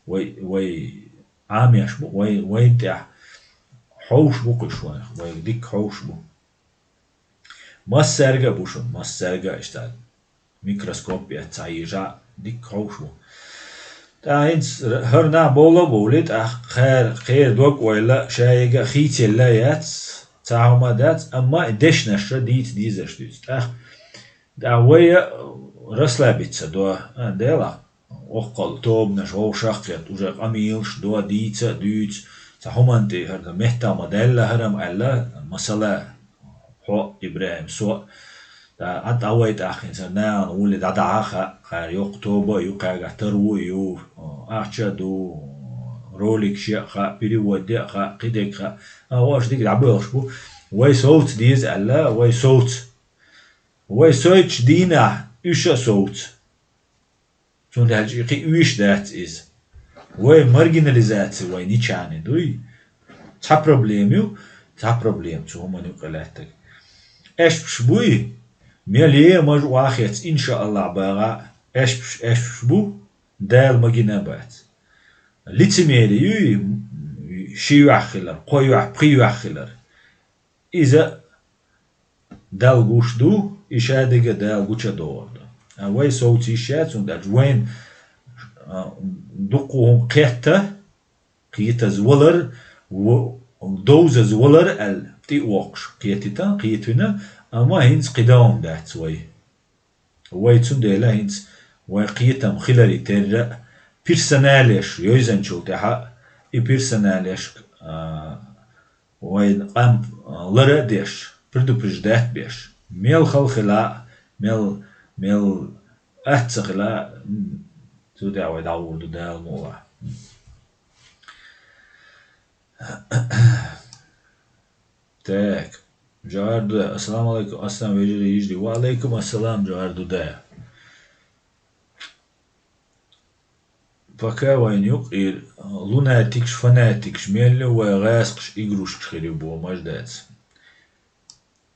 Вай, вай Ӏамош бу, вай, вайн тӀехь хьовш бу-кх уьш вайх, вай дика хьовш бу. Массаьрга а бу шуна, массаьрга а иштта микроскоп эцна йижа дика хьовш ву. ТӀаккха хӀинца хӀара нах бовла а бовлий, тӀаккха кхера, кхера дог-ойла, шайга а хийцаелла а яц, цхьа хӀума а дац, амма и дешнаш ша дийца дезаш дуьйцу. ТӀаккха, тӀаккха вай а расслабиться до, а, делахь. Оккхул тобанаш вовшах а кхетта, уже къамелаш до, дийца а дуьйцу, цхьа хӀуманна тӀе хӀара меттах ма даьлла хӀара-м аьлла, масала, хьо, ИбрахӀим, со а, а, дӀа вай тӀаккха хӀинца нахана гӀули дӀадахьа а хаьа, кхара йоккха тоба а ю, кхаьргахь тару а ю, ахча а ду, ролик шен а хаьа, перевод де а хаьа, кхидерг хаьа, а, оаш дика дӀабоьлхуш бу. Вай совца деза аьлла, вай совца. Вай сойтучу дийнахь уьш а совца. Цундела аьлча и кхин уьйш дац иза. Вай маргинализаци вай ничани дуй. Цхьа проблема ю, цхьа проблема цу хӀуманна юкъа лаьттаг. Эшпаш буй, мел е мажа вахец, иншааллахь, багӀа, эшпаш, эшпаш бу, Дала магина а бац. Лицемери юй, ши юьхь хилар, кхо юьхь, пхи юьхь хилар. Иза Далла гуш ду, и шадерг а Дала гуча а догӀур ду. А вай совца йиш яц, хӀунда аьлча вайна, а, дуккха хӀума кхетта, кхетаза валар, во-, довзаза валар аьлла, тӀе а воккхуш, кхетита, кхетавина, амма хӀинца кхидӀа хӀума дац вай. Вай цундела хӀинца вай кхетам хиларе терра а, персоналеш йовзанчул тӀаьхьа а, и персоналешка, а, вайн къам, а, лара а деш, предупреждать а беш. Мел хала хила а, мел, мел атта ца хила а, м, цу тӀехь вай дӀагӀур ду Дала мукъалахь. Так. Жагьар ду да. Ассаламу алайкум. Ассалам, вежарий, йижарий. Ва алайкум ассалам, жагьар ду да. Пока вайн юкъ ир лунатикаш, фанатикаш, мелла вай гӀаскхаш, игрушкаш хир ю боху мажа дац.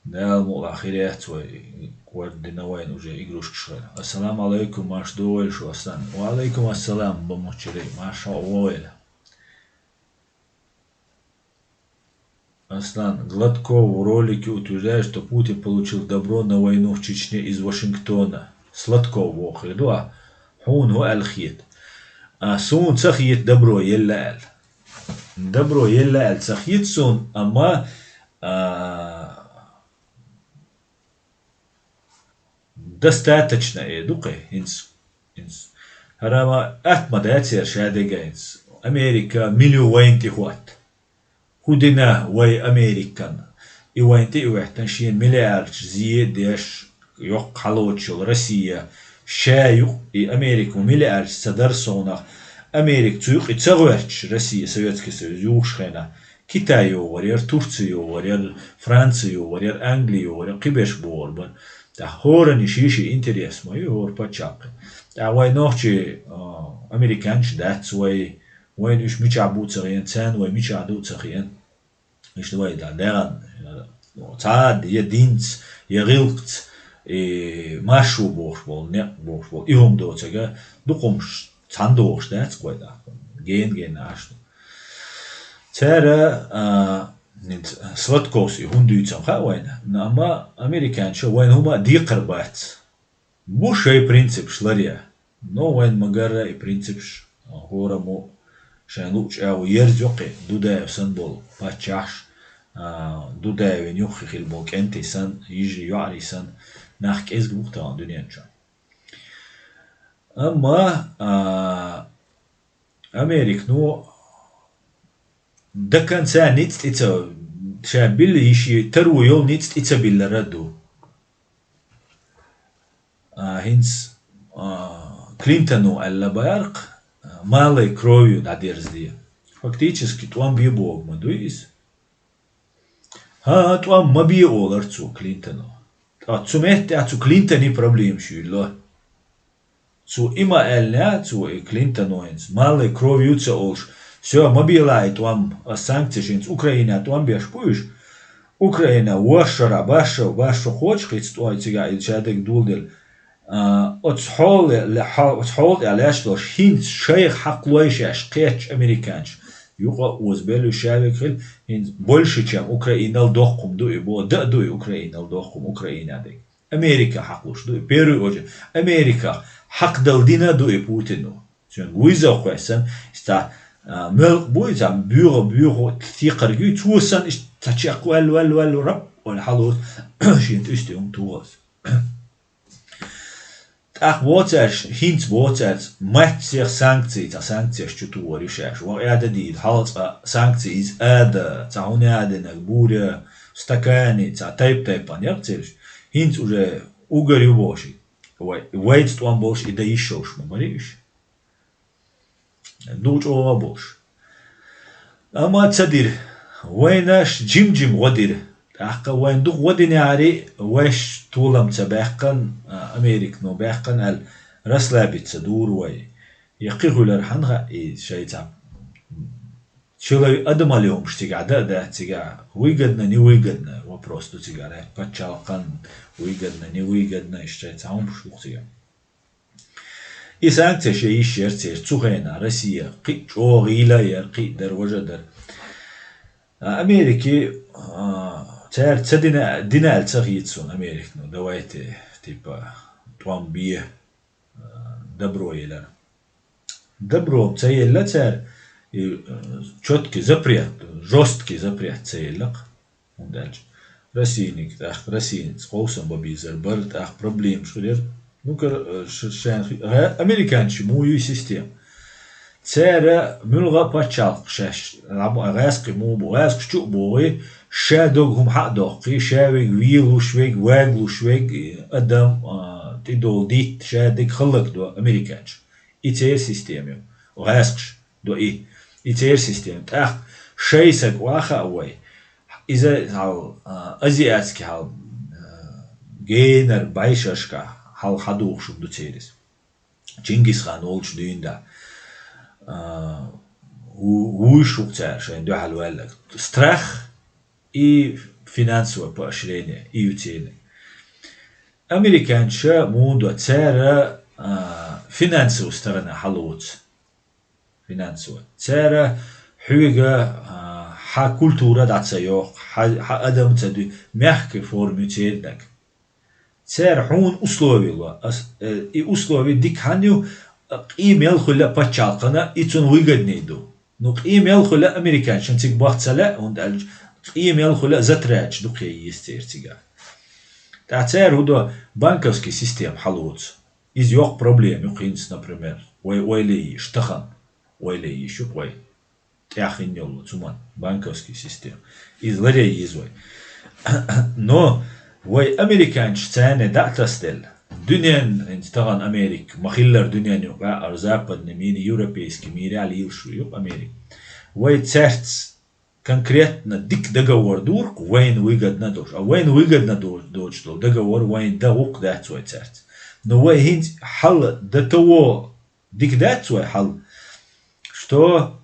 Дала мукъалахь хир яц вай, кхордина вайн уже игрушкаш хир. Ассаламу алайкум, марш догӀийла шу, Аслан. Ва алайкум ассалам, бан муччарий, марша вогӀийла. Аслан, Гладков в ролике утверждает, что Путин получил добро на войну в Чечне из Вашингтона. Сладков вохур ду а, хьуна хӀун аьлла хета? А, суна ца хета добро елла аьлла. Добро елла аьлла ца хета суна, амма, а, достаточно э ду кхе, хӀинца, хӀинца. ХӀара ма атта ма дац яра шадерг а хӀинца. Америка мила ю вайна тӀе хӀотта. ХӀун дина вай Американ? И вайна тӀе а хӀоьттина, шена миллиардаш зе а деш, йоккха хьалоцуш йолу Россия, ша юкъ и Америка миллиардаш ца дара совнах, Америка цу юкъе ца гӀоьртуш, Россия, Советский Союз юхуш хенахь, Китай йогӀур яра, Турция йогӀур яра, Франция йогӀур яра, Англи йогӀур яра, кхиберш богӀур бара. ТӀаккха хӀоранна шен-шен интерес ма ю хӀора паччахьан. ТӀаккха вай нохчий, а, американцаш дац вай, вайна уьш мичахь бу ца хиъна, царна вай мичахь ду ца хиъна. Иштта вай да, дегӀан, цхьа а я динца, я гӀиллакхца, и маршо бохуш болу, некъ бохуш болу, и хӀума доцург дукха хӀумаш цхьаьна догӀуш дац кхойда. Гена-гена аш ду. Цара, а, хӀинца Сладковс и хӀума дуьйцу ма хаьа вайна, но амма американчо вайна хӀума а декхар бац. Бу шайн принципаш ларъян, но вайна ма-гарра и принципаш, а, хӀораммо шайн луъучу агӀор ерзайо кхин, Дудаев санна болу паччахьаш, а, Дудаевна юххе хилла болу кӀентий санна, йижарий, йоӀарий санна, нах кӀезиг бу-кх тахана дуьнен чохь. Амма, а, Американо до конца ницкъ тӀе ца, ша билла йиш йи таро йолу ницкъ тӀе ца биллара ду. А, хӀинца, а, Клинтоно аьлла бара-кх, а, малой кровью дӀадерзаде. Фактически тӀом бе бохург ма дуй иза. ХӀан, тӀом ма бе олура цо Клинтоно. Ткъа цу меттехь цу Клинтоне проблемаш юьйлало. Цо и ма аьллинехь, цо и Клинтоно хӀинца малой кровью ца олуш, всё, ма белахь и тӀом, ас санкцеш хӀинца Украинехь тӀом беш бу уьш. Украина ворхӀ шарахь, бархӀ шо, бархӀ шо кхочу кхин цу тӀом цигахь и шадерг доладелла. А, оцу хьоле-, ле-, хьо-, оцу хьола тӀехь лаьтташ долуш, хӀинца шайх хьакхалой шаьш кхеттачу американчу. Юкъа а озабелла уьш ша верг хила, хӀинца больше, чем Украинал доккхум ду и бо, дан а ду и Украинал доккхум, Украина дерг. Америка хьакхалуш ду и, первый очередь. Америка хьакхадала дина а ду и Путино. Цуьнга виза кхоьссина, иза цхьа, а, мелкъа буй, цхьа боьха, боьха текхарг юй, цо санна, иштта цхьа чекх ваьлла, ваьлла, ваьлла, рап, олу хьалуца, шена тӀуьсте хӀума тухалц. ТӀаккха боху цаьрша, хӀинца боху цаьрца, маттаца санкций, цхьа санкцеш чу тухур ю шаьш. Ван аьда дийла, хьалха цкъа санкций иза ада, цхьа хӀума ядинарг, буре, стакане, цхьа тайп-тайпана яра цераш. ХӀинца уже угар ю бохуш. Вай, вайца тӀом болуш и дан йиш йолуш ма бара уьш. Ду чӀогӀа болуш. Амма ца дира. Вайна аш жим-жим гӀо дира. ТӀаккха вайна дукха гӀо динехьара, вайша толам ца баьккхина, а, Американо баьккхина аьлла, расслабиться дура вай. Я кхин хуьлура хьан хаьа и шайца. Человек, адамалла йомуш цигахь дан а дац цигахь. Выгодно, невыгодно вопрос ду цигахь. Пачхьалкхан выгодно, невыгодно, иштта шайца хьомуш ду цигахь. И санкцеш ян йиш яра церан цу хенахь Россия, кхин а чӀогӀа гӀийла а яра, кхин а дара, важа а дара. А, Америки, а, цара ца дина, дина аьлла ца хета суна Американо, ну, давайте, типа, тӀом бе, а, добро елира. Добро ца елла цара, и, э, чёткий запрет, жёсткий запрет ца елла-кх. ХӀунда аьлча Российниг тӀаккха, Россица къовсам бан безар бара, тӀаккха проблемаш хилира. Ну, кор-, э, ш-, шайн хи-, гӀа-, американчийн муха ю система. Цара муьлхха а пачхьалкх шаьш, гӀа-, гӀаскхий муха бу, гӀаскхий чу а богӀий, ша дог хӀума хьа а доккхий, ша вег велуш вег, ваглуш вег, адам, а, тӀедолу дитт, ша дерг хӀаллакдо американчо. И церан система ю. ГӀаскхаш до и. И церан система. ТӀаккха шайн саг ваха а вай. Иза хьал, а, азиатский хьал, а, генар бӀешерашка хьал хьадухуш ду церан иза. Чингисхан волчу дуьйна да. А, ву-, вуйш ву цара шайн дуьхьал ваьлларг. Страх и финансовое поощрение, и ю церан. Американча муха до цара, а, финансовая сторона хьалоцу. Финансовая. Цара хьоьга, а, хьан культура дӀа ца йоккху, хьан, хьан адам ца дуй, мягкой форма ю церан даг. Цара хьуна условие ло, ас, э, и условие дика хьан ю, а, къемел хуьлу пачхьалкхана, и цунна выгоднее ду. Ну, къемел хуьлу американчан цига бахца лаьа, хӀунда аьлча къемел хуьлу затраташ дукха еза церан цигахь. ТӀаккха цара хӀун до, банковский система хьалоцу. Иза йоккха проблема ю хӀинца, например, вай ойла йиш, тахана ойла йиш ю вай. ТӀехь хин йолу цуман банковский система. Иза ларъян еза вай. Но вай американчаш царна дӀа а тасаделла, дуьнен, хӀинца тахана Америка, ма-хиллара дуьнен юкъа а, западный мир, европейский мир а лелаш ю Америка. Вай цаьрца конкретно дика договор дуркъ, вайна выгодно долуш. А вайна выгодно до-, доцуш долу договор вайна дан гӀуллакх дац вай цаьрца. Но вай хӀинца хьал до того дика дац вай хьал, что,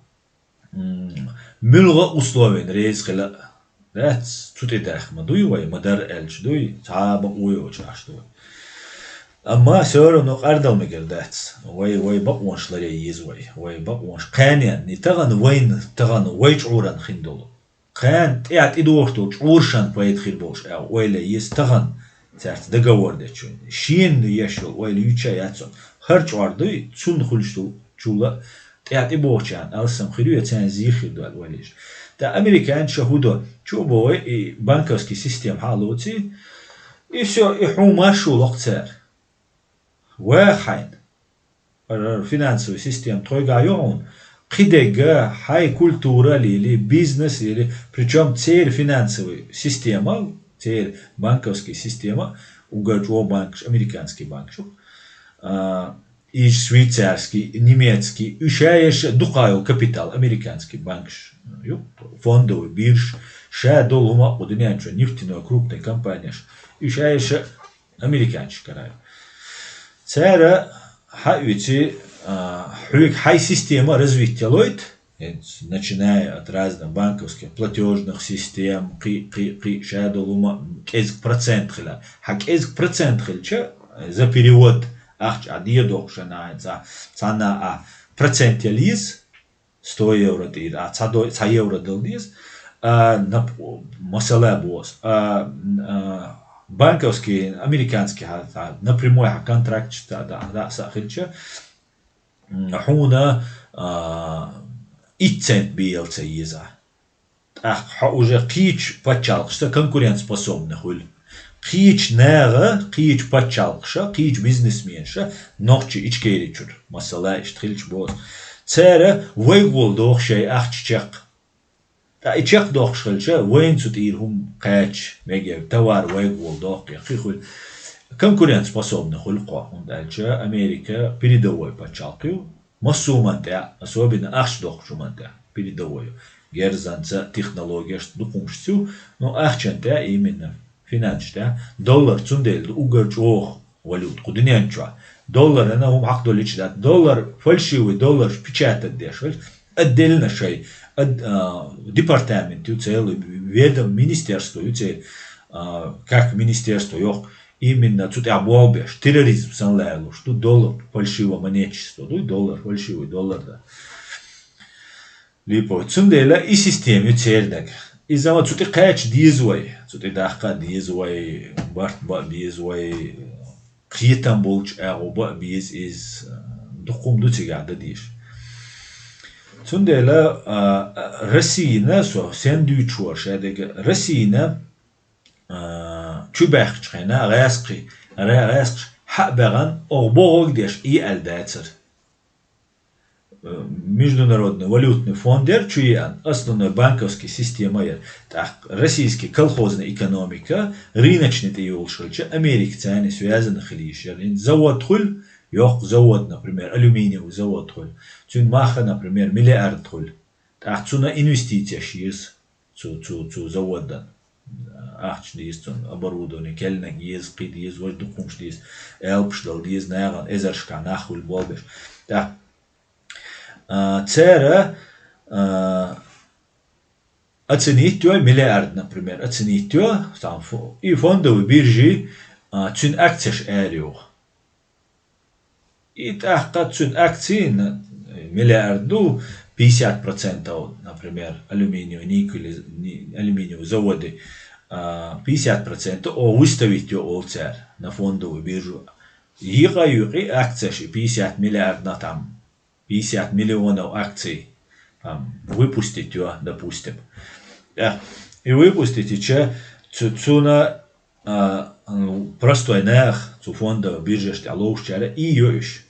м, муьлхха а условиена реза хила а, Дац, цу тӀе даьхка ма дуй вай, ма дарра аьлча дуй, цхьа а бакъо йоцуш Ӏаш ду вай. Амма всё равно къардал мегар дац. Вай, вай бакъонаш ларъян еза вай, вай бакъонаш кхаьненна, и тахана вайна, тахана вай чӀуран хин долу. Кхаьнна тӀаьхьа тӀедогӀуш долу чӀурашан пайда хир болуш аьлла, ойла еза тахана цаьрца договор дечу. Шена еш йолу ойла юьйцуш яц цунна. ХӀара чӀор дуй, цунна хуьлуш долу чул а тӀаьхьа тӀебогӀучарна алсам хир ю, я царна зийх хир ду аьлла ойла еза. ТӀаккха американца ша хӀун до? Чу а богӀий, и банковский система хьалоций, и всё, и хьуна маршо локху цара. Ваха хьайна. ХӀара финансовый система тхойгахь ю хьуна. Кхидерг хьайн культура лели, бизнес лели, причём церан финансовый система, церан банковский система, уггар чӀогӀа банкаш, американский банкаш ю. А, и швейцарский, немецкий, уьш ша еш дукха йолу капитал, американский банкаш ю, фондовый биржа, ша долу хӀума а кху дуьнен чу, нефтяной крупный компанияш, уьш ша еш американчу карай. Цара хьаоьци, а, хьоьга хьайн система развить ялойту, хӀинца, начиная от разных банковских платёжных систем, кхи, кхи, кхи, ша долу хӀума кӀезиг процент хила. Хьан кӀезиг процент хилча, за перевод ахча а дедохуш а, цхьа, цхьанна а процент ял йиза, сто евро тӀера, а, цхьа до-, цхьа евро дала деза. А, нап-, масала боху ас, а, а, банковский, американский, хьа, хьа, напрямую хьа контракт, да, да, да, са хилча, м, хьуна, а, итт цент бен ял ца еза. ТӀаккха хьо уже кхечу пачхьалкхашца конкурентоспособный хуьлу. Кхечу наха, кхечу пачхьалкхаша, кхечу бизнесменаша, нохчий Ичкеричуьра, масала, иштта хилча боху ас. Цара вайга волу доху шайн ахча чекх. Ткъа и чекхдоккхуш хилча, вайна цу тӀера хӀума кхача мегар, товар вайга волу доккху, я кхин хуьлу. Конкурентоспособный хуьлу кхо, хӀунда аьлча Америка передовой пачхьалкх ю. Массо а хӀуманна тӀехь, особенно ахча доккхучу хӀуманна тӀехь, передовой ю. Герзанца, технологияшца, дукха хӀумнашца ю, но ахчанна тӀехь, именно финансаш тӀехь, доллар цундела ду уггар чӀогӀа валюта кху дуьнен чохь. Долларана хӀума хьакхадолуьйтуш дац. Доллар, фальшивый долларш печатать деш валь, отдельно шай, ад-, а, департамент ю, целый ведом-, министерство ю, церан, а, как министерство йоху, именно цу тӀехь болх беш, терроризм санна лаьллуш ду, доллар фальшивое монетчество ду, доллар, фальшивый доллар дан. Липовый. Цундела и система ю цернаг. Иза ма цу тӀе кхача деза вай, цу тӀе даккха а деза вай, барт бан а беза вай, кхетам болчу агӀо бан а беза иза, дукха хӀума ду цигахь дан дезаш. Цундела, а, а, Россина, со сен дуьйцуш вара ша дерг, Россина, а, чу баьхкачу хенахь гӀаьскхи, гӀа-, гӀаьскхаш хьа а баьхна, оха бохург деш и аьлла дацара. Э, Международный валютный фонд яра чу еана, основной банковский система яра. ТӀаккха российский колхозный экономика, рыночный тӀе йолуш хилча, Америка царна связанный хила йиш яра. ХӀинца завод хуьлу, йоккха завод, например, алюминиевый завод хуьлу. Цуьнан мах, например, миллиард хуьлу. ТӀаккха цунна инвестицеш еза цу, цу, цу заводан. Ахча деза цунна, оборудование, кӀелниг еза, кхин деза, важа дукха хӀумнаш деза, аьлпаш дала деза, нахана эзаршкахь нах хуьлу болх беш. ТӀаккха, а, цара, а, оценить йой, миллиард, например, оценить йой, там, фо-, и фондовый биржи, а, цуьнан акцеш арайоху. И тӀаккха цуьнан акци на-, миллиард ду, пятьдесят процентов, например, алюминиевый, никель, ни-, алюминиевый заводы, а, пятьдесят процентов о, выставить йо олу цара на фондовую биржу. Йикъа-юкъи акцеш и пятьдесят миллиард на там, пятьдесят миллионов акций, там, выпустить йо, допустим. Э, и выпустить и ча, цу-, цуна а, ну, простой нах, цу фондовый биржаш тӀехь ловшучара и йо уьш.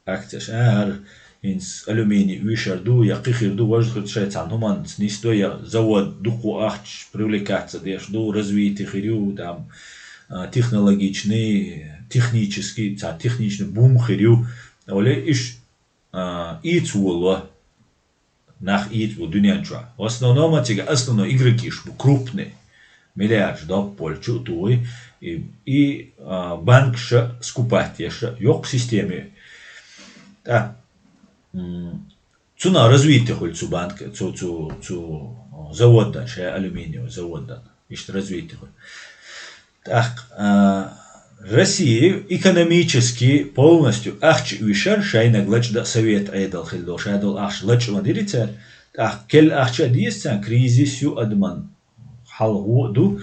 Акцеш, а, хӀара хӀинца алюминий уьйшар ду, я кхин хир ду, важа хир ду, шайн цхьана хӀуманца нисдо, я завод дукха ахча привлекаться деш ду, развитие хир ю, там, а, технологичный, технический, цхьа техничный бум хир ю. Оле иш, а, ийца воло. Нах ийца бу дуьнен чохь. В основном цига основной игрокиш бу крупный. Миллиардаш доп болчу а тухуй. И, и, а, банкша скупать еша йоккха системе. ТӀа, м, цунах развитие хуьлу цу банка, цу, цу, цу, а, заводана, шайн алюминиевый заводана. Иштта развитие хуьлу. ТӀаккха, а, Россия экономически полностью ахча уьйшар, шайнаг лачкъа дан совет Ӏедал хила долу, ша долу ахча лачкъа ма дира цара. ТӀаккха керла ахча а деза царна, кризис ю адаман, хьалха а ду.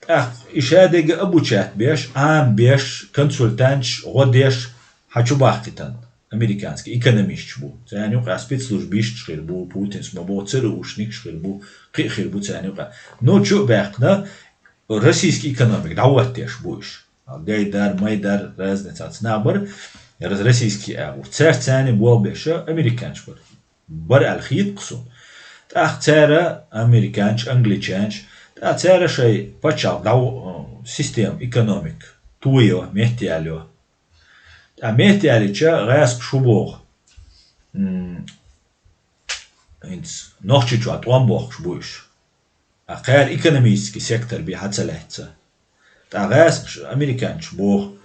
ТӀаккха и шадерг обучать беш, Ӏамабеш, консультанташ гӀо деш, хьан чу бахкийтина, американский экономисташ бу. Царна юкъахь спецслужбисташ хир бу, Путинс ма боху, ЦРУшникаш хир бу, кхин а хир бу царна юкъахь. Ну, чу а баьккхина, российский экономика дӀахӀоттош бу уьш. Гайдар, майдар, разница ца нах бара, раз-, российский агӀор. Цаьрца царна болх беш американчаш бара. Бара аьлла хета-кх суна. ТӀаккха цара, американчаш, англичанаш, тӀаккха цара шайн пачхьалкх дӀа-, система, экономика, тойо, меттаялайо. ТӀаккха меттаялийча, гӀаьскхаша шу боху. М, хӀинца Нохчийчохь тӀом бохкуш бу уьш. А кхара экономический сектор бен хьа ца лаьцна. ТӀаккха гӀаьскхаша, американчаша боху,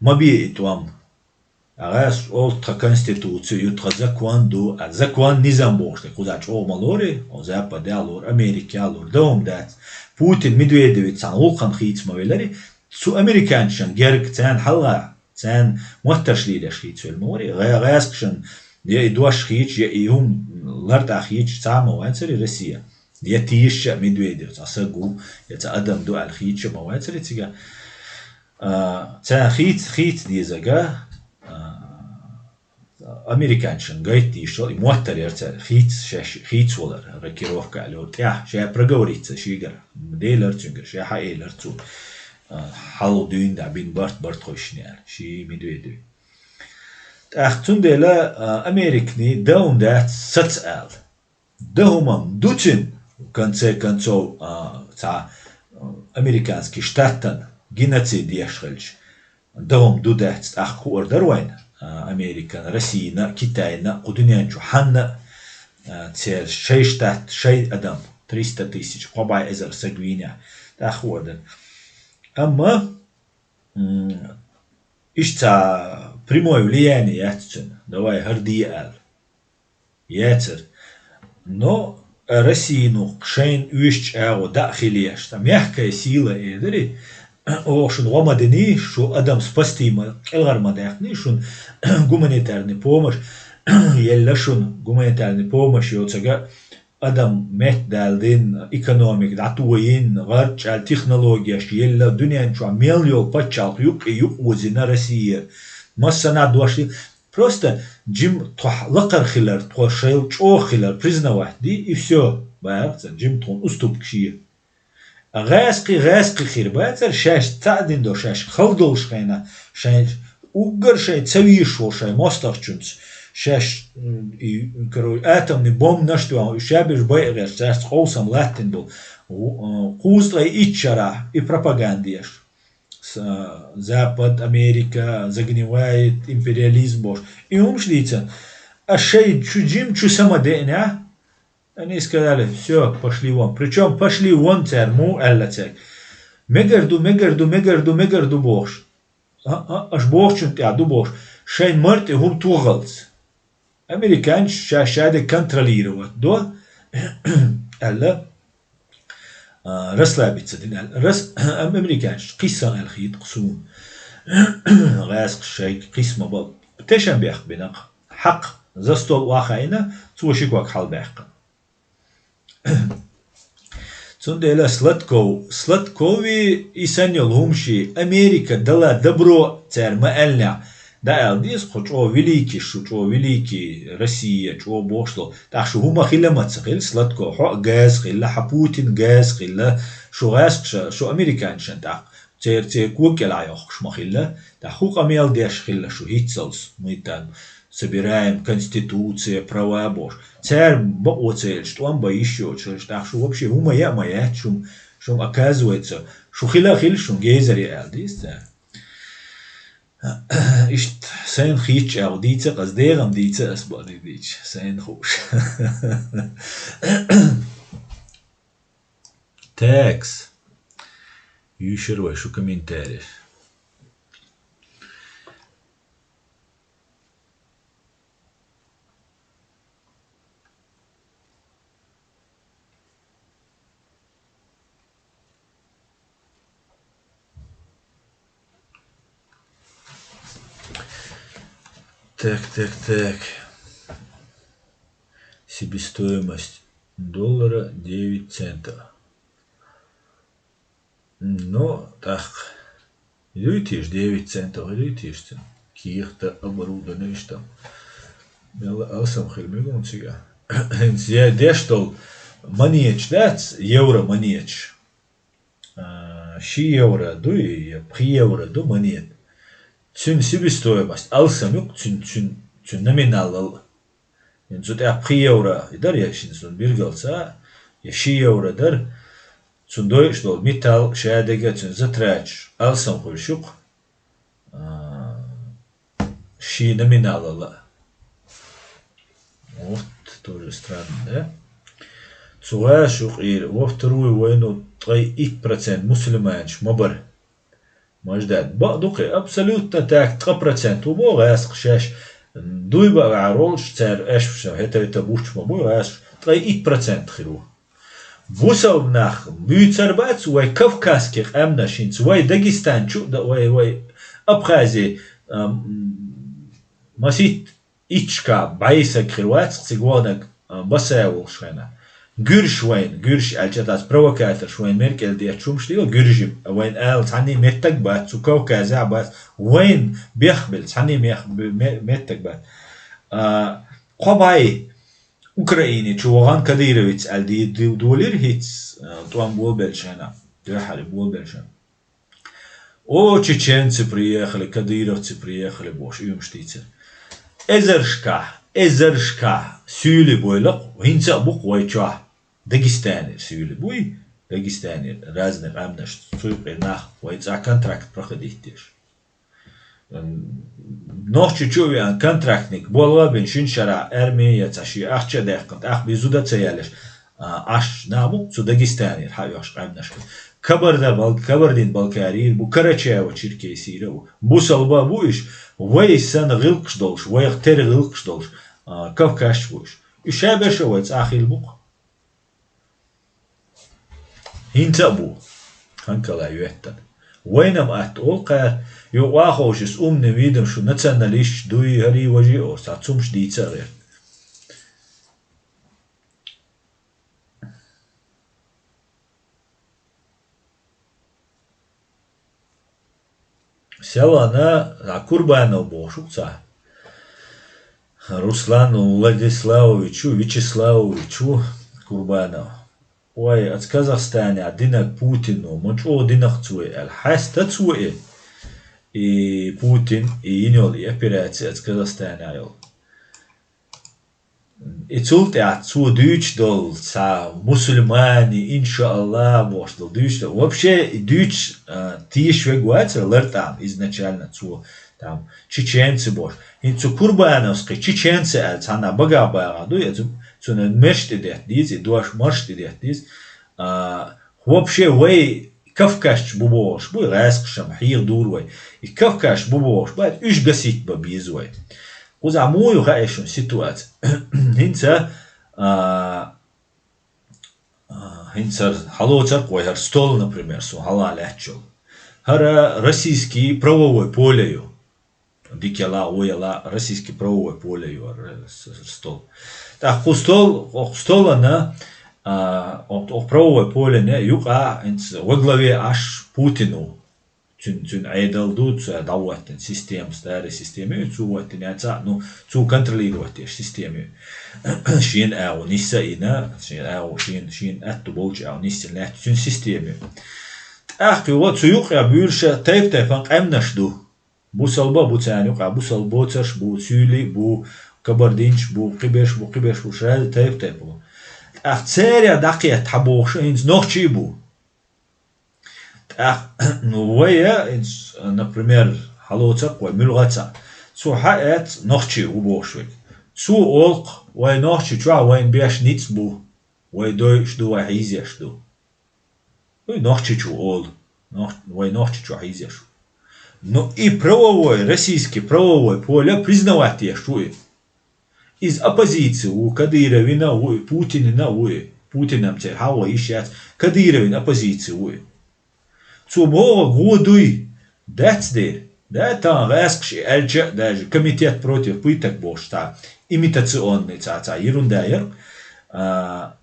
ма бе и тӀом. А гӀаьскхаша олу, тхан конституци ю, тхан закон ду, а закон, низам бохуш дерг кхузахь чӀогӀа ма лору, о Западе а лору, Америке а лору, дан хӀума дац. Путин, Медведевица цхьана гӀуллакхана хийца ма велари, цу американчашна герга, царна хьалха, царна моттарш лелош хийца велла ма вари, гӀа-, гӀаьскхашна я и дош хийца, я и хӀума лартӀахь хийца цхьа а ма вацари Россия. Я тийша а Медведев цхьа саг ву, я цхьа адам ду аьлла хийца ма вацари цигахь. А, царна хийца, хийца дезарг, а, американчашна гайта дийшо, и моттар яра цара, хийца шаьш, хийца валар, рокировка аьлла, тӀехь ша проговориться шегара, делар цуьнгара, ша хьаэлар цо, а, хьалха дуьйна дӀа бина барт, барт хойшна аьлла, ши Медведев. ТӀаккха цундела, а, Американи дан хӀума дац саца аьлла. Дан хӀума ду цуьнан, в конце концов, а, цхьа, а, американский штаттан геноцид еш хилча, дан хӀума ду дац, тӀаккха хуур дара вайна, а, Американа, Россияна, Китайна, кху дуьнен чу хьанна, а, церан шайн штат, шайн адам, триста тысяч, кхо бӀе эзар саг вийнехь, тӀаккха хуур дара. Амма, м, иштта цхьа прямое влияние яц цуьнан, давай хӀара де аьлла. Яцара. Но Россияно шайна оьшучу агӀо дӀа а хилийта, цхьа мягкая сила, э, дарий, оха шуна гӀо ма динний, шу адам спасти ма, кӀелхьара ма даьккхиний, шуна гуманитарный помощь елла, шуна гуманитарный помощь йоцург, адам меттадалийна, экономика дӀатоьхна, гӀарчӀ аьлла технологеш елла, дуьнен чохь мел йолу пачхьалкх юккъе юкъаозийна Россия. Массанхьа дош ю. Просто жима тхо лакхара хилар, тхо шайл чӀогӀа хилар признавать ди, и всё, баьхца, жима тхуна уступкаш е. А гӀаьскхий, гӀаьскхий хир бацара, шаьш цхьаъ дина долу, шаьш хала долуш хенахь, шайн уггар шайн ца везаш волу шайн мостагӀчуьнца, шаьш, м, и, короче, атомный бомбанаш тоьхна, уьш шаберш байа гӀерташ, цаьрца къовсам латтина болу, ву-, а, кхузткъе итт шарахь и пропаганда еш. С-, Запад, Америка загнивает, империализм бохуш. И хӀумаш дийцина. А шайн чу жим чу сама деъна, они сказали: «Всё, пошли вон». Причём «пошли вон» цара муха аьлла цаьрга? Мегар ду, мегар ду, мегар ду, мегар ду бохуш. А, а, аша бохучунна тӀехь ду бохуш. Шайн мартӀе хӀума тохалц. Американчаш ша-, шадерг контролировать до, аьлла, а, расслабиться дина аьлла. Рас-, американчаш кхиссана аьлла хета-кх суна. ГӀаьскхаша шайга кхисса ма бала. Тешнабехк бина-кх. Хьакха за стол охьахаийна, цо ши ког хьалабаьккхина. Цундела Сладков, Сладкови и санна йолу хӀумаши Америка дала добро цара ма аьллинехь, дӀааьлла деза, кху чӀогӀа великий шу, чӀогӀа великий Россия, чӀогӀа бохуш долу. ТӀаккха шу хӀума хила ма ца хила, Сладков, хьо а газа хилла, хьан Путин газа хилла, шу гӀаьскхаша, шу американчашна тӀаккха церан, церан кога кӀелахь йохкуш ма хилла, тӀаккха хӀун къамел деш хилла шу хӀинццалц, мы там собираем конституция, права бохуш. Цара бакъо ца елча, тӀом бан йиш йоцуш, тӀаккха шу вообще хӀума яа а ма яц, шун, шун оказывается, шу хила а хила, шун гейзаре аьлла дийца цара. Иштта сайна хийтта чӀагӀо дийца, къаз дегӀам дийца ас бакъдерг дийцча, сайна хууш. Текс. Юьйшур вай шу комментарий. Так, так, так. Себестоимость доллара девять центов. Ну, так. Юйтиш девять центов, юйтиш цен. Киехта оборудование иш там. Мела алсам хир мегун цига. Я деш дол монеташ дац, евро монеташ. А, ши евро ду, я пхи евро ду монет. Цун себестоимость, алсам юк, цун, цун, цун номинал ал. Ин цу тӀа пхи евро дар, я шин цун биргалца, я ши евро дар. Цун дойш дол металл, шадега цун затрач, алсам хуй шук. А, ши номинал ала. Вот, тоже странно, да? Цугаш юкъир, во вторую войну ткъай ит процент мусульманш ма бар. Маждат. Ба дукъе, абсолютно так, ткъа процент. Убо гъаск шаш. Дуй ба гъаролш, цар эш, хета, хета буч ма буй гъаск. Ткъай ит процент хиру. Бусалб нах буьйцар бац, вай кавказский къаьмнашинц, вай Дагестан чу, да, вай, вай Абхази, ам, масит ичка байсаг хир вац, цигонаг, а, басая волш хана. Гуьрш вайн, гуьрш алчатас провокаторш вайн меркел деш чумш дила, гуьржи вайн ал цхьанни меттаг бац, цу Кавказа бац, вайн бех бел цхьанни мех, ме-, меттаг бац. А, кхо бай Украине чу вагъан Кадыровец аль ди, ди, долир хиц, а, тӀом болбелшана, дехали болбелшана. О, чеченцы приехали, кадыровцы приехали, бош, уьмш дийцар. Эзаршка, эзаршка, сюйли бойлакъ, хӀинца а букъ вай чохь. Дагестанер сюйли буй, Дагестанер, разный къаьмнаш, цуйкъе нах, вай цӀа контракт проходить деш. М, нохчи чу веан контрактник, болга бен шин шара армия я ца ши ахча дехкан, ах би зуда ца ялеш. А, аш набук цу Дагестанер, хьа йош къаьмнаш. Кабарда бал-, Кабардин-Балкарир бу, Карачаево-Черкесира бу. Бусалба бу иш, вай сан гъилкш долш, вайх тер гъилкш долш, а, кавказч бу иш. Иш шабеша вай цӀа хил букъ. ХӀинца а бу. Ханкала йоьттан. Вайнам атта олкха, ю къаховшис умни видам шу националист дуй, хари важи о, са цумш дийца а гӀерт. Селана, а, Курбанов бохуш ву цхьа. Руслан Владиславовичу, Вячеславовичу Курбанов. Вай, аца Казахстане динаг Путину, ма чӀогӀа динах цу вай аьлла. Хьаста цу вай. И Путин, и йина йолу и операция аца Казахстане йолу. И цул тӀаьхьа цо дуьйцуш долу, цхьа мусульмане, иншааллах, бохуш долу дуьйцуш долу. Вообще, и дуьйцуш, а, тешаш верг вацара лартӀам изначально цо, там, чеченцы бохуш. ХӀинца цу Курбановский чеченцы аьлла, цхьана багахь багӀа ду, я цу, цуьнан мерш тӀедетта дийца, и дош марш тӀедетта дийца. А, вообще, вай кавказчу бу бохуш бу, гӀаьскхашам хьеха дур вай. И кавказчу бу бохуш бац, уьш гасить бан беза вай. Кхузахь муха ю хаьа шуна ситуация? ХӀинца, а, а, хӀинца хьалоцарх вай хӀара стол, например, сон хьала лаьтташ йолу. ХӀара российский правовой поле ю. Дикела, воьла, российский правовой поле ю хӀара с-, с-, стол. ТӀаккха кху стол, кху столана, а, кху, кху правовой полена юкъа хӀинца во главе Ӏаш Путин ву. Цуьнан, цуьнан Ӏедал ду, цу дӀахӀоттина система, старая система ю, цо хӀоттина яц а, ну, цо контролировать деш система ю. Шена агӀо нисса а йина, шена агӀо, шена, шена аьтту болчу агӀо нисса лаьтта цуьнан система ю. ТӀаккха юха цу юкъа буьйруша тайп-тайпана къаьмнаш ду. Бусалба бу царна юкъа, бусалба боцарш бу, суьйли бу, кабардинчаш бу, кхиберш бу, кхиберш бу, шаьрда тайп-тайпа бу. ТӀаккха церан дӀакхетта хьан бохуш, хӀинца нохчий бу. ТӀаккха, ну, вай, а, хӀинца, например, хьалоцарх вай муьлхха а, цо хьан эцна нохчий ву бохуш верг. Цо олу-кх, вай нохчий чохь вайна беш ницкъ бу, вай дойуш ду, вай хьийзеш ду. Вай нохчичу олу. Нох-, вай нохчичу хьийзеш ву. Ну, и правовой, российский правовой поле признавать еш ву и. Иза оппозиция ву, Кадыровина ву и, Путинина ву и. Путинам церан хьагӀо йиш яц, Кадыровин оппозиция ву и. Цо боху гӀо дуй, дац дера. Да, тан гӀаскхаш и аьлча а, даже комитет против пыток бохуш цхьа имитационный цхьа, цхьа ерунда яр. А,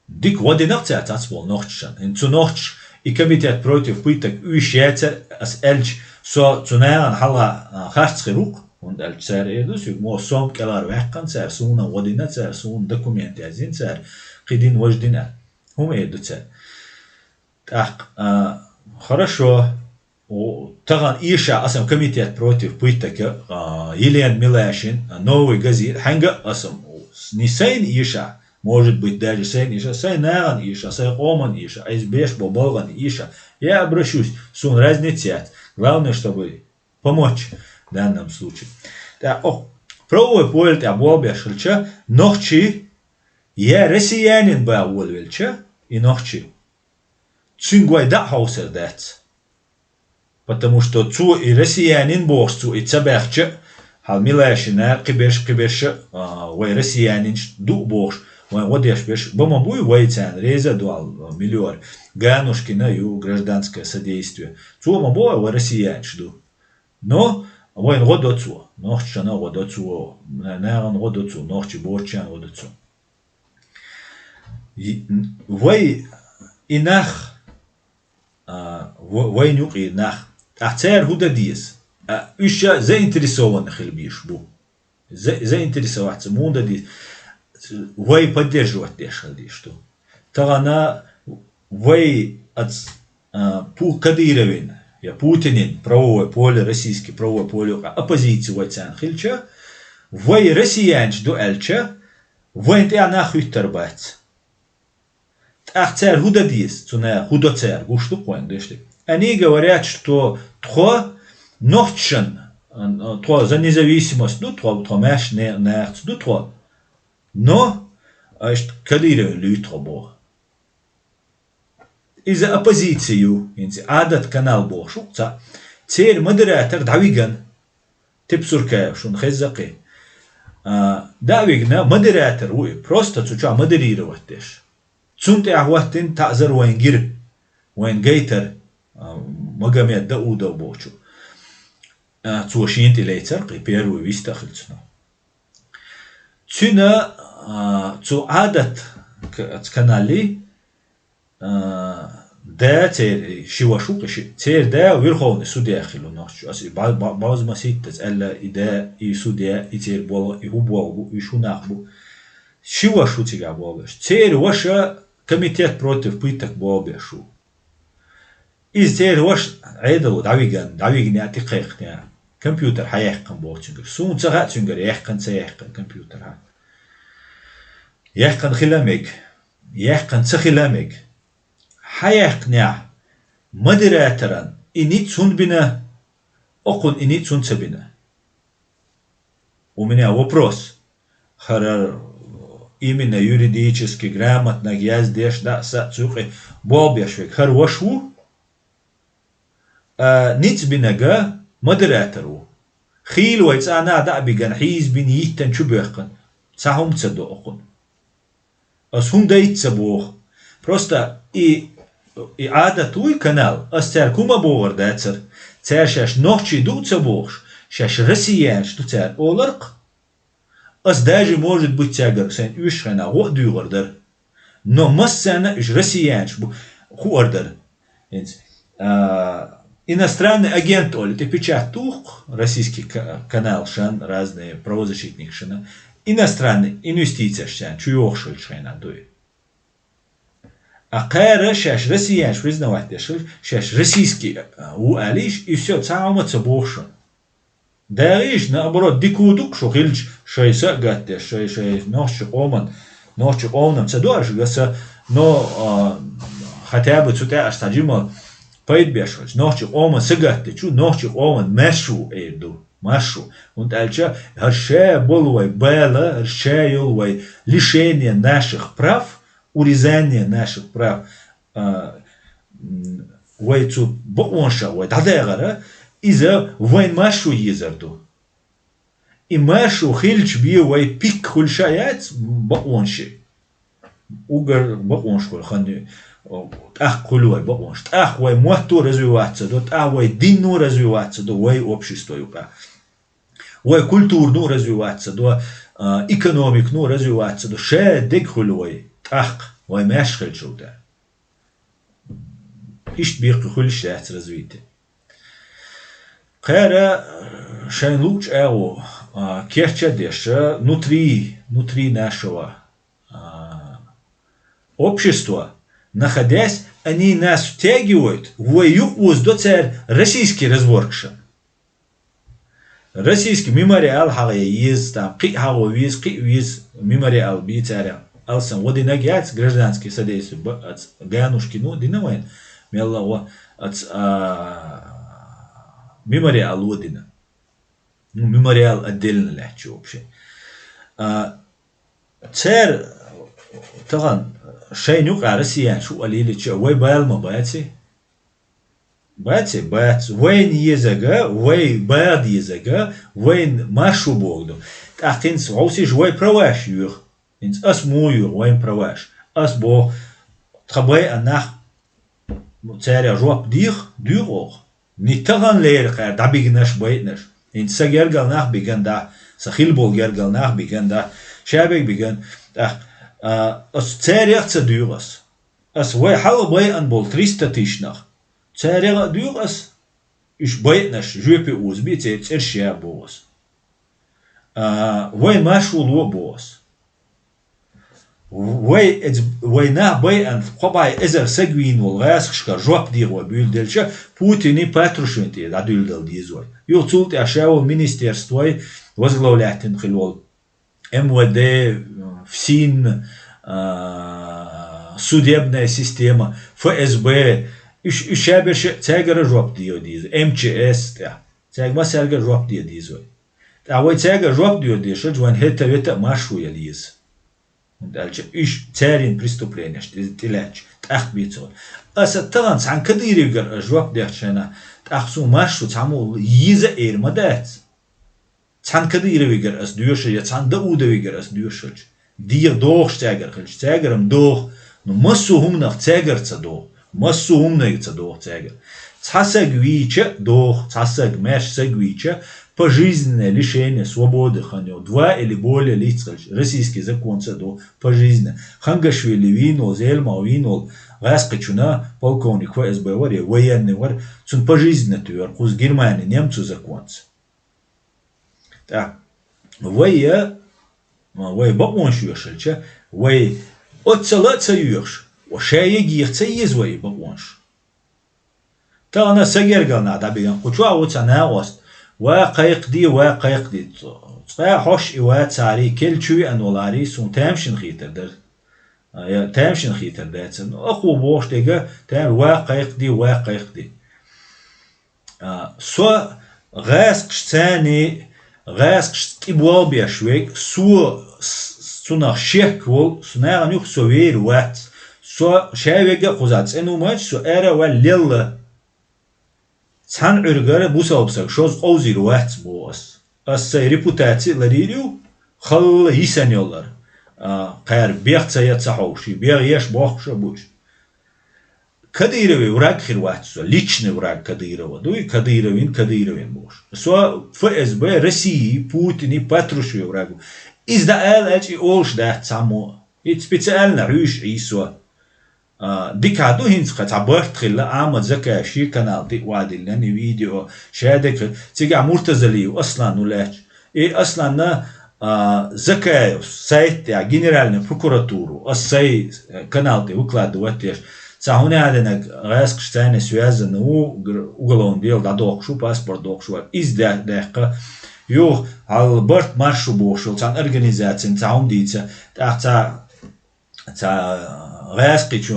дика гӀо динар цаьрца болу нохчашна. ХӀинца цу нохчаша и комитет против пыток уьйш яцара ас аьлча, со цу нахана хьалха, а, харц хир ву-кх, хӀунда аьлча цара эр ду соьга, мо сом кӀелхьара ваьккхина цара, суна гӀо дина цара, суна документ яздина цара, кхидӀа важа дина. ХӀума эр ду цара. ТӀаккха, а, хорошо, о, тахана эша аса комитет против пыток, а, Елена Милашина, а, Новый газет, хьаьнга а аса, не сайна эша, может быть, даже сайна эша, сайн нахана эша, сайн къомана эша, айса беш бо балгӀана эша. Я обращусь, суна разница яц. Главное, чтобы помочь в данном случае. ТӀаккха, о, правовой поле тӀехь болх беш хилча, нохчий, я россиянин бан волавелча, и нохчий. Цуьнга вай дӀа а хьовсар дац. Потому что цо и россиянин бохуш, цо и ца баьхча, хьал Милашина кхиберш, кхиберш, а, вай россиянинаш ду бохуш, вайн гӀо деш берш, ба ма буй вай царна реза а ду, а, миллион. Ганушкина ю гражданское содействие. Цо ма боху вай россиянаш ду. Но вайна гӀо до цо, нохчашна гӀо до цо, на-, нахана гӀо до цо, нохчий боцчарна гӀо до цо. И, вай и нах, а, в-, вайна юкъе нах. ТӀаккха цара хӀун дан деза? А, уьш ша заинтересованный хила безаш бу. За-, заинтересоваться муха дан деза? Вай поддерживать деш хила дезаш ду. Тахана вай ац-, а, Пу-, Кадыровин я Путинин правовой поле, российский правовой поле юкъа оппозиция вай царна хилча, вай россиянаш ду аьлча, вайна тӀехь нах хӀуьттур бац. ТӀаккха цара хӀун дан деза, цу наха хӀун до цара, гуш ду-кх вайна дешдерг. Они говорят, что тхо нохчашна, а, тхо за независимость ду тхо, тхо маьрша не-, нахаца ду тхо, но, а, иштта Кадыровна луьй тхо боху. Иза оппозиция ю, хӀинца Ӏадат канал бохуш ву-кх цхьаъ. Церан модератор дӀавигна, Тепсуркаев, шуна хеза кхин. А, дӀавигна, модератор ву и, просто цу чохь модерировать деш. Цунна тӀехь хӀоттийна таӀзар вайн гира, вайн гайтар, а, Магомед Даудов бохучу. А, цо шена тӀе лецар кхин, первый вист а хилла цунах. Цуьнан, а, цу Ӏадат к-, каналли, а, да церан, ши ваша ву кхин шиъ. Церан да верховный судья хилла нохчо. Ас и ба-, ба-, базма ситтаза аьлла, и да, и судья, и церан болх, и хӀун болх бу, уьш хӀун нах бу. Ши ваша ву цигахь болх беш. Церан ваша комитет против пыток болх беш ву. Иза церан ваша Ӏедало дӀавигна, дӀавигна а тӀекхайкхина, компьютер хьаяьккхина боху цуьнгара. Суна ца хаьа цуьнгара яьккхина, ца яьккхина компьютер хьа. Яьккхина хила мега, яьккхина ца хила мега. Хьаяьккхинехь, модераторан и ницкъ хӀунда бина, окхунна и ницкъ хӀунда ца бина? У меня вопрос. ХӀара именно юридически грамотнаг яздеш, дӀа а са а цу юкъе болх беш верг хӀара ваша ву? А, ницкъ бинарг модератор ву. Хийла вай цӀа нах дӀа а бигна, хьийзабина, йиттина, чу боьхкина, цхьа хӀума ца до окхунна. Ас хӀума дайта ца боху. Просто и, и Ӏадат вуй канал, ас цаьрга хӀума бохур дацара. Цара шаьш нохчий ду а ца бохуш, шаьш россиянаш ду цара олар-кх. Ас даже, может быть, цаьргара сайн уьш хенахь гӀо а дуьйгӀур дара. Но массарна уьш россиянаш бу, хуур дара. ХӀинца, а, иностранный агент олу тӀе печать туху-кх российский ка-, каналшан, разные правозащитникашна. Иностранный инвестицияш царна чу йохуш хилчу хенахь дуй. А кхара шаьш россиянаш признавать деш хилча, шаьш российский, а, ву алийша, и всё, цхьа хӀума ца боху шуна. ДагӀийша, наоборот, дика ду-кх шу хилча, шайн са а гатдеш, шайн, шайн нохчийн къоман, нохчийн къоманна ца доаржа гаса, но, а, хотя бы цу тӀе аша цхьа жимма пайда беш хилча, нохчийн къоман са гатдечу, нохчийн къоман маьрша ву эр ду, маьрша ву. ХӀунда аьлча хӀара ша болу вай бала, хӀара ша йолу вай лишение наших прав, урезание наших прав, а, м, вай цу бакъонашах вай дӀадахара, иза вайн маршо езар ду. И маршо хилча бен вай пик хуьлуш а яц бакъонаший. Уггар бакъонаш хуьлу хан ю, тӀаккха хуьлу вай бакъонаш. ТӀаккха вай мотто развиваться до, тӀаккха вай дино развиваться до, вай общество юкъа. Вай культурно развиваться до, а, экономикно развиваться до, ша дег хуьлу вай, тӀаккха вай маьш хилчул тӀе. Иштта беккхи хуьлуш яц развитие. Кхара шайн луучу агӀо, а, керча а деш, внутри, внутри нашего, а, общества, находясь, они нас втягивают, вай юкъа вуздо цара российский разборкаша. Российский мемориал хьагӀе еза, там, кхин а хьагӀо веза, кхин а веза мемориал бийцара. Алсан гӀо динаг яц гражданский содействие, ба-, ац, Ганушкину дина вайн, мелла гӀо, ац, а, мемориал гӀо дина. Ну, мемориал отдельно лаьттачу вообще. А, цара тахана шайна юкъа россиянаш шу а лелича, вай бала ма баци? Баци, бац. Вайна езага, вай бада езага, вайна маршо богу ду. ТӀаккха хӀинца гӀовсиш вай праваш юьйху. ХӀинца ас муха юьйху вайн праваш? Ас боху, тхан байа нах цаьрга жоп дийх, дуьйху оха. Ни тахана леррина кхара дӀабигнаш, байънаш. ХӀинца сан гергал нах биган да, сан хила болу гергал нах биган да, шаберг биган. ТӀаккха, а, ас цаьрга а ца дуьйху ас. Ас вай хьалха байъан болу триста тысячнах. Цаьрга а дуьйху ас. Уьш байънаш жоьпе уза бен церан цӀерш я боху ас. А, вай маршо ло боху ас. Вай, эц-, вай нах байъан, кхо бӀе эзар саг вийна волу гӀаскхашкара жоп дехо буьйлу делча, Путине, Патрушевна тӀе дӀадуьйладала деза вай. Юха цул тӀаьхьа ша волу министерствой возглавлять хила волу. МВД, ФСИН, а, судебная система, ФСБ, уьш, уьш шаберш а цаьргара жоп де деза, МЧС тӀехь. Цаьрга массаьрга жоп де деза вай. ТӀаккха вай цаьрга жоп де дезаш, вайн хӀета-вета а маршо яла еза. ХӀунда аьлча уьш церан преступленеш тӀе-, тӀелаьтташ, тӀаккха бийца вай. Аса тахана цхьана Кадыровгара ас жоп дехча шайна, тӀаккха суна маршо цхьаммо еза а эр ма дац. Цхьана Кадыровгара ас доьшу я цхьана Даудовгара ас доьшуш хилча, дегӀан догӀуш цаьргара хилча, цаьргара-м догӀу, но массо а хӀуманах цаьргара ца догӀу, массо а хӀуманах ца догӀу цаьргара. Цхьа саг вийча а догӀу, цхьа саг, маьрша саг вийча, пожизненное лишение свободы хан йо, два или более лиц хилча, российский законца а догӀу, пожизненно. Хангашвили вийна волу, Зелимхо вийна волу, гӀаскхичунна полковник ФСБ вара, я военный вара, цунна пожизненно туьйхира, кхуза Германи немцу законца. ТӀаккха вай, вай бакъонаш йоьшалча, вай оццала а ца йоьхуш, ва ша егеха ца еза вай и бакъонаш. Тахана сан гергал нах дӀабиган, кху чохь ву цхьа накъост, ва кхайкхаде, ва кхайкхаде. Цкъа а хьош и вацари, кел чу веана волари, суна тамашийна хетар дара. А, я тамашийна хетар дацара. Ну, ахо бохуш дерг, тайна ва кхайкхаде, ва кхайкхаде. А, со гӀаскхаш царний, гӀаскхаш тӀе болх беш верг, со с-, цунах шек волу, со нахана юха со вер вац. Со ша верг а кхуза цӀена ву мача, со ара а ваьлла лелла. Цхьана Ӏуьргара бусалба саг шозза къовзийр вац, боху ас. Ас сайн репутаци а ларийр ю, халла йисана йоллар. А, кхара бех ца я ца хьовший, бех еш бохкуш а буш. Кадыровый враг хир вац со, личный враг Кадырова дуй, Кадыровин, Кадыровин бохуш. Со ФСБ, России, Путини, Патрушевый враг ву. Иза дӀаала аьлча и олуш дац цхьаммо. И специально хьуьйсуш Ӏийсо. А, дика ду хӀинца кхин цхьа барт хилла, Ахьмад Закаев шен канал тӀе а вадиллина и видео, шадерг хилла. Цигахь Муртазалиев Аслан ву лаьтташ. И Асланна, а, Закаев сайт тӀехь генеральный прокуратуру, ас сайн, э, канал тӀе выкладывать деш. Цхьа хӀун аьллинарг гӀаскхаш царна связано ву, гр-, уголовное дело дӀадохуш ву, паспорт дохуш ву. Иза да-, даьккха. Юха, хьал барт марш ву бохуш йолу цхьана организацина цхьа хӀума дийца. ТӀаккха цхьа цхьа гӀаьскхичу,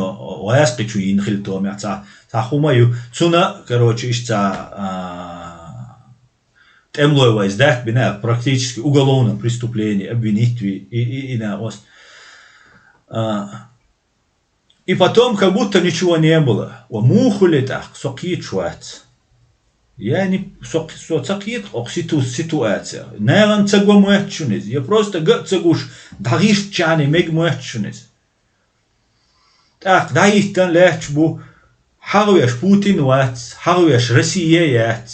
гӀаьскхичу йина хила томехь цхьа, цхьа хӀума ю. Цуна, короче, иштта цхьа, а, тӀемлой вайца даьтта бина, практически уголовном преступлении обвинить ви, и, и, и на ост. А, и потом как будто ничего не было. Ва муха хуьлу тӀаккха, со кхеташ вац. Я не, со, со ца кхета окху ситу-, ситуация. Нахана ца го моьтту шуна иза. Я просто га а ца гуш, дӀагӀиртачарна мега моьтту шуна иза. ТӀаккха дӀахӀиттан лаьтташ бу, хьагӀвеш Путин вац, хьагӀвеш Россия яц.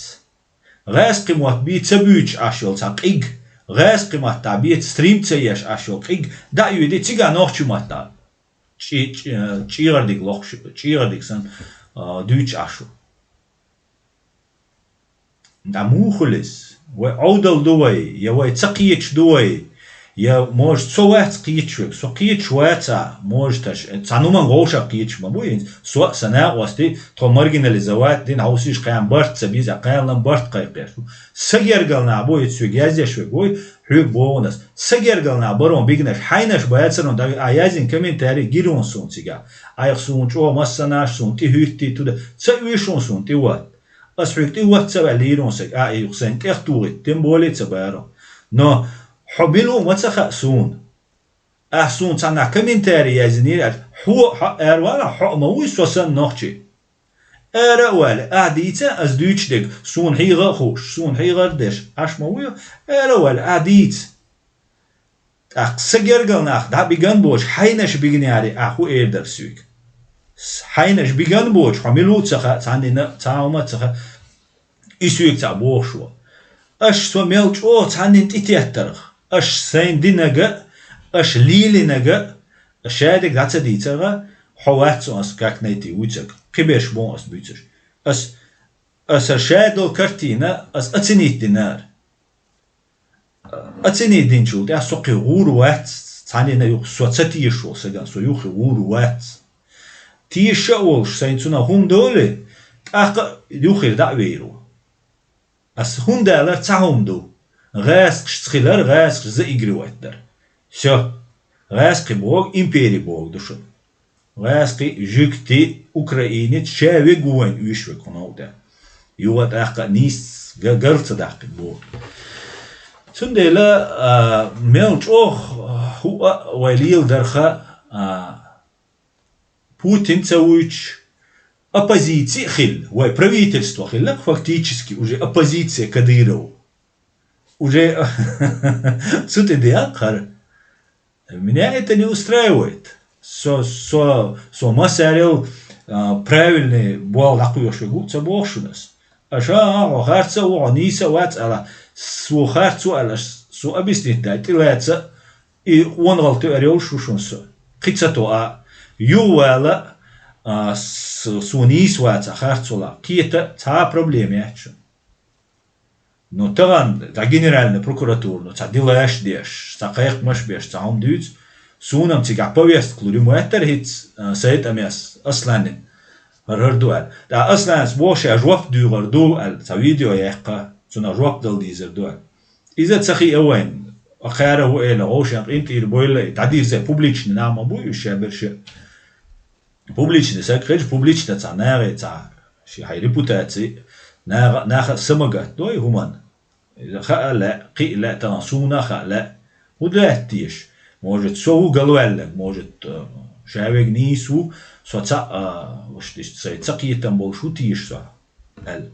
ГӀаьскхи мотт бий ца буьйцуш Ӏаш йолу цхьа къиг, гӀаьскхи маттахь беца стрим ца еш Ӏаш йолу къиг, дӀа а йоьдий, цигахь нохчийн маттахь чӀи-, чӀи-, чӀегӀардиг лохуш, чӀегӀардиг санна, а, дуьйцуш Ӏаш ву. ДӀа муха хуьлу иза? Вай Ӏовдал ду вай, я вай ца кхеташ ду вай, я, может, со вац кхеташ верг, со кхеташ вац а, может, аш, цхьана хӀуманна вовшах кхеташ ма бу хӀинца. Со а, сан накъостий, тхо маргинализовать дина, хьовсийша кхаьрна барт ца бийца, кхаьрна барт кхайкхош бу. Сан гергара нах бу, и соьга язъеш верг вуй, хьоьга боху ас. Сан гергара нах барон бигнаш, хьайнаш бацарон, да, а язйина комментарий гира хьуна суна цигахь. Айхьа суна чӀогӀа массанаш, суна тӀе хӀуьттий туда, ца оьшу хьуна суна тӀе ватта. Ас хьоьга тӀе ватта ца ваьлла лийр хьуна саг, а, и юха сайна тӀехтухийта, тем более ца баро. Но хьо мила ву ма ца хаьа суна. Ахь суна цхьаннахь комментарий яздинийра аьлла, хьо, хьо ара валахь, хьо а ма вуй со санна нохчий. Ара а ваьлла, ахь дийца ас дуьйцуш дерг, суна хьегӀа а хууш, суна хьегӀар а деш, Ӏаш ма вуй, ара а ваьлла, ахь дийца. ТӀаккха сан гергара нах дӀа биган боцуш, хьайнаш бигнарий ахь хӀун эр дара соьга? С-, хьайнаш биган боцуш, хьо мила ву ца хаьа, цхьаннина а, цхьа хӀума а ца хаьа, и соьга цхьаъ бохуш ву. Аш со мел чӀогӀа цхьаннина тӀететтарх, аш сайн динага а, аш лелинага а, шадерг дӀа ца дийцарх а, хьо вац со ас как найти вуьйцург, кхиберш бу ас буьйцуш. Ас, аса шадолу картина ас оценить динара. Оценить динчул тӀаьхьа со кхин гӀур вац, цхьаннина юха со ца тешаш волу сагана, со юххе гӀур вац. Тешаш а волуш, сайн цунах хӀума долий, тӀаккха а юххера дӀа а вер ву. Ас хӀунда алар цхьа хӀума ду. ГӀаьскхашца хилар, гӀаьскхаш заигрывать дар. Всё. ГӀаьскхи боху, импери боху ду шуна. ГӀаьскхи, жуьгти, украинец, ша вег ву вайн уьш вег хӀуна тӀе. Юха тӀаккха нийса га-, гар ца даккхи боху. Цундела, а, мел чӀогӀа хӀуъа а вай леладарха, а, Путин ца вуьйцуш, оппозиция а хилла, вай правительство хилла фактически уже оппозиция Кадырова. Уже цу тӀе деа кхара. Меня это не устраивает. Со, со, со ма сарел, а, правильный болх дӀакхоьхьуш ву ца боху шуна ас. Аша, а, хьо харца а ву, хьо нийса а вац ала, со харц ву ала, аш со объяснить дай, тӀелаца, и къонахалла тоьар йолуш ву шуна со. Кхин ца тоха, юхавала, а, с-, со нийса вац а харц вала, кхета цхьа а проблема яц шуна. Ну, тахана цхьа генеральная прокуратура, ну, цхьа делаш деш, цхьа кхайкхамаш беш, цхьа хӀума дуьйцу, суна-м цигахь повестка лур ю моьттара хӀинца, а, Сайтамес, Асланин, хӀара-хӀара ду аьлла. ТӀаккха Асланас боху ша жоп дуьйгӀур ду аьлла, цхьа видео яьккха, цунах жоп дала дийзар ду аьлла. Иза ца хиъна вайна, кхара хӀу эла, гӀовшен къинтӀера бойла, дӀадийрза публичный нах ма бу уьш шаберш. Публичный саг хилча, публично цхьа нахе цхьа шен хьайн репутаци, наха, наха а самагатдой хӀуманна. Иза хаа лаьа, кхиа лаьа, тахана суна а хаа лаьа. ХӀун даьтта теша? Может, со ву галваьллаг, может, э, ша вег нийса ву, со цхьаъ, а, вуьш иштта сайн ца кхетам болуш ву теша со, аьлла.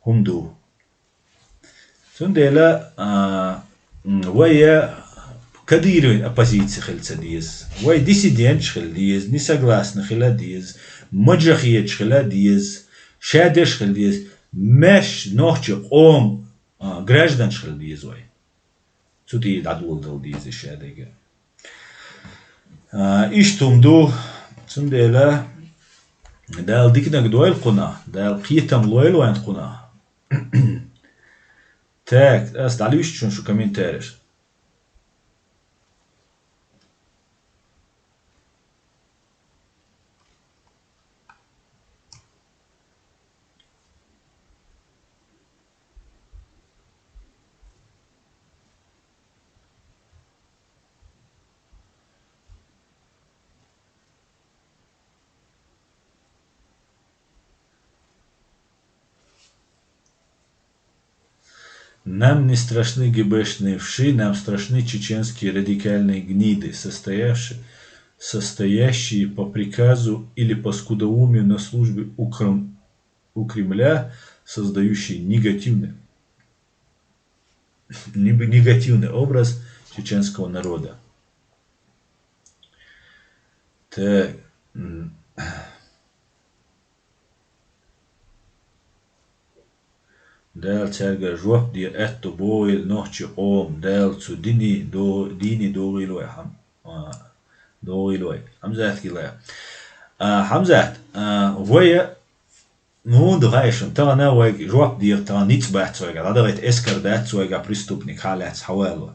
ХӀума ду. Цундела, а, м, вай я Кадыровн оппозиция хила ца деза, вай диссиденташ хила деза, несогласный хила деза, маджахедаш хила деза, шадерш хила деза, маьрша нохча къоман, а, гражданаш хила деза вай. Цу тӀера дӀадоладала деза шадерг. А, иштта хӀума ду, цундела Дала диканиг дойла кхунах, Дала кхетам лойла вайн кхунах. Так, ас дӀалуьйш шуна шу комментареш. Нам не страшны ГБшные вши, нам страшны чеченские радикальные гниды, состоявшие, состоящие по приказу или по скудоумию на службе у Крым-, у Кремля, создающие негативный, неб-, негативный образ чеченского народа. Так. М. Дала цаьргара жоп де аьтту богӀийла нохчий къоман, Дала цу диний до-, дийне догӀийла вай хьам-, а, догӀийла вай. Хьамзат гилла. А, Хьамзат, а, вай, ну, ду хаьий шуна, тахана вайга жоп дегӀа, тахана ницкъ бац вайга, дӀадахийта эскар дац вайга, преступник хьалаьцна хьавалло.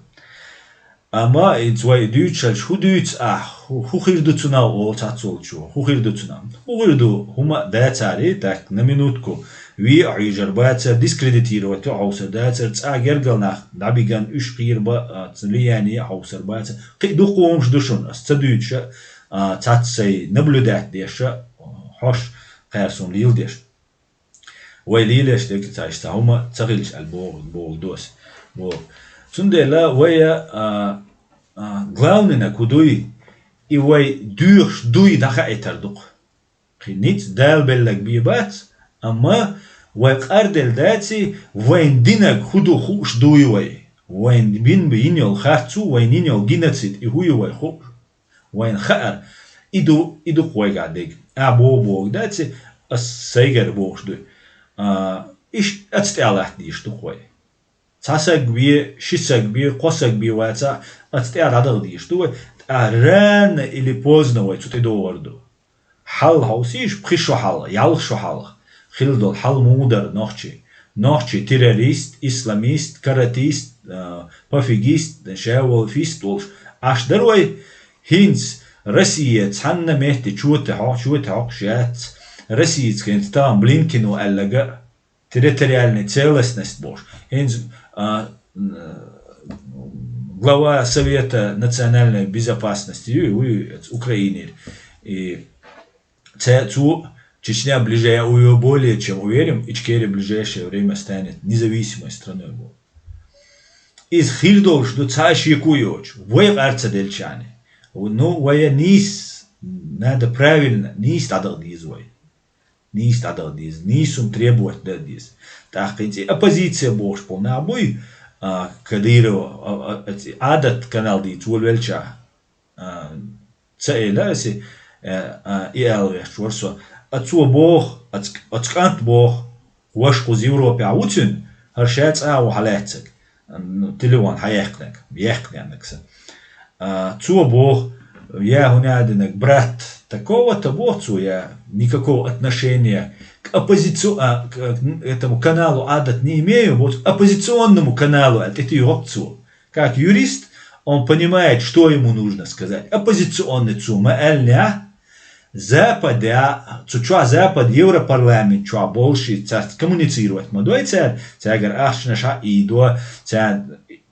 Амма иза вай дуьйцуш хилча, хӀун дуьйцу ахь, хӀу-, хӀун хир ду цунах олу цхьацца волчо? ХӀун хир ду цунах? ХӀун хир ду, хӀума а дацаре, так, на минутку, ве а хьийжар бацара, дискредитировать а хьовсар дацара, цкъа гергара нах дӀабиган уьш кхийра бан, а, ц-, влияние а хьовсар бацара. Кхин а дуккха хӀумаш ду шуна, ас ца дуьйцуш а, а, цхьацца сайн наблюдать деш а, хьош кхаьра суна леладеш. Вай лелаш дерг ца иштта хӀума ца хилча аьлла боху, боху дос. Боху. Цундела вай, а, а, главнинаг хӀун дуй, и вай доьхуш дуй дӀахаийтар ду-кх. Кхин ницкъ Дала белларг бен бац, амма вай къарделла даций, вайн динаг хӀун ду хууш дуй вай. Вайн бин йина йолу харц ву, вайн йина йолу геноцид, и хӀун ю вай хууш. Вайна хаьара, и ду, и ду-кх вайгахь дерг. Ахь боху бохург дац, ас сайгара бохуш ду. А, иштта аца тӀехь латта дийш ду-кх вай. Цхьа саг бен, ши саг бен, кхо саг бен вацахь, аца тӀехь дӀадаха дийш ду вай. ТӀаккха рано или поздно вай цу тӀе догӀур ду. Хьал хьовсийша, пхи шо хьалха, ялх шо хьалха хилла долу хьал муха дара нохчий. Нохчий террорист, исламист, каратист, а, пофигист, ша валфист волуш Ӏаш дара вай. ХӀинца Россия цхьанна метте чоте хьо-, чоте хьокхуш яц. Россияца хӀинца тахана Блинкино аьлларг а, территориальная целостность бохуш. ХӀинца, а, м, глава Совета национальной безопасности ю, ю, ю, Украинера. И ца-, цо Чечня ближе-, я уверен, более чем уверен, Ичкерия в ближайшее время станет независимой страной боху. Иза хир долуш ду, цхьа а шеко йоцуш, вай къар ца делча а. Ну, вай нийса, надо правильно, нийса дӀадаха деза вай. Нийса дӀадаха деза, нийса хӀума требовать дан деза. ТӀаккха хӀинца и оппозиция бохуш болу нах буй, а, Кадырова, а, а, а, Ӏадат канал дийца волавелча, а, ца эла аса, а, а, и ала вехча вара со. А цо боху, а ц-, а цу кӀант боху, ваша кхуза Европехь ву цуьнан, хӀара ша цкъа а ву хьалаьцнарг. Ну, телефон хьаяккхинарг, яьккхинарг сан. А, цо боху, я хӀун аьлла динарг, брат такого-то боху цо, я никакого отношения к оппозици-, а, к, к этому каналу Адат не имею, вот к оппозиционному каналу аьлла тӀетуьйхира цо. Как юрист, он понимает, что ему нужно сказать. Оппозиционный цо ма аьллинехь, Западе, цу чохь Запад, Европарламент чохь болуш, цаьрца коммуницировать ма дой цара, цаьргара ахчанаш хьаийдо, цара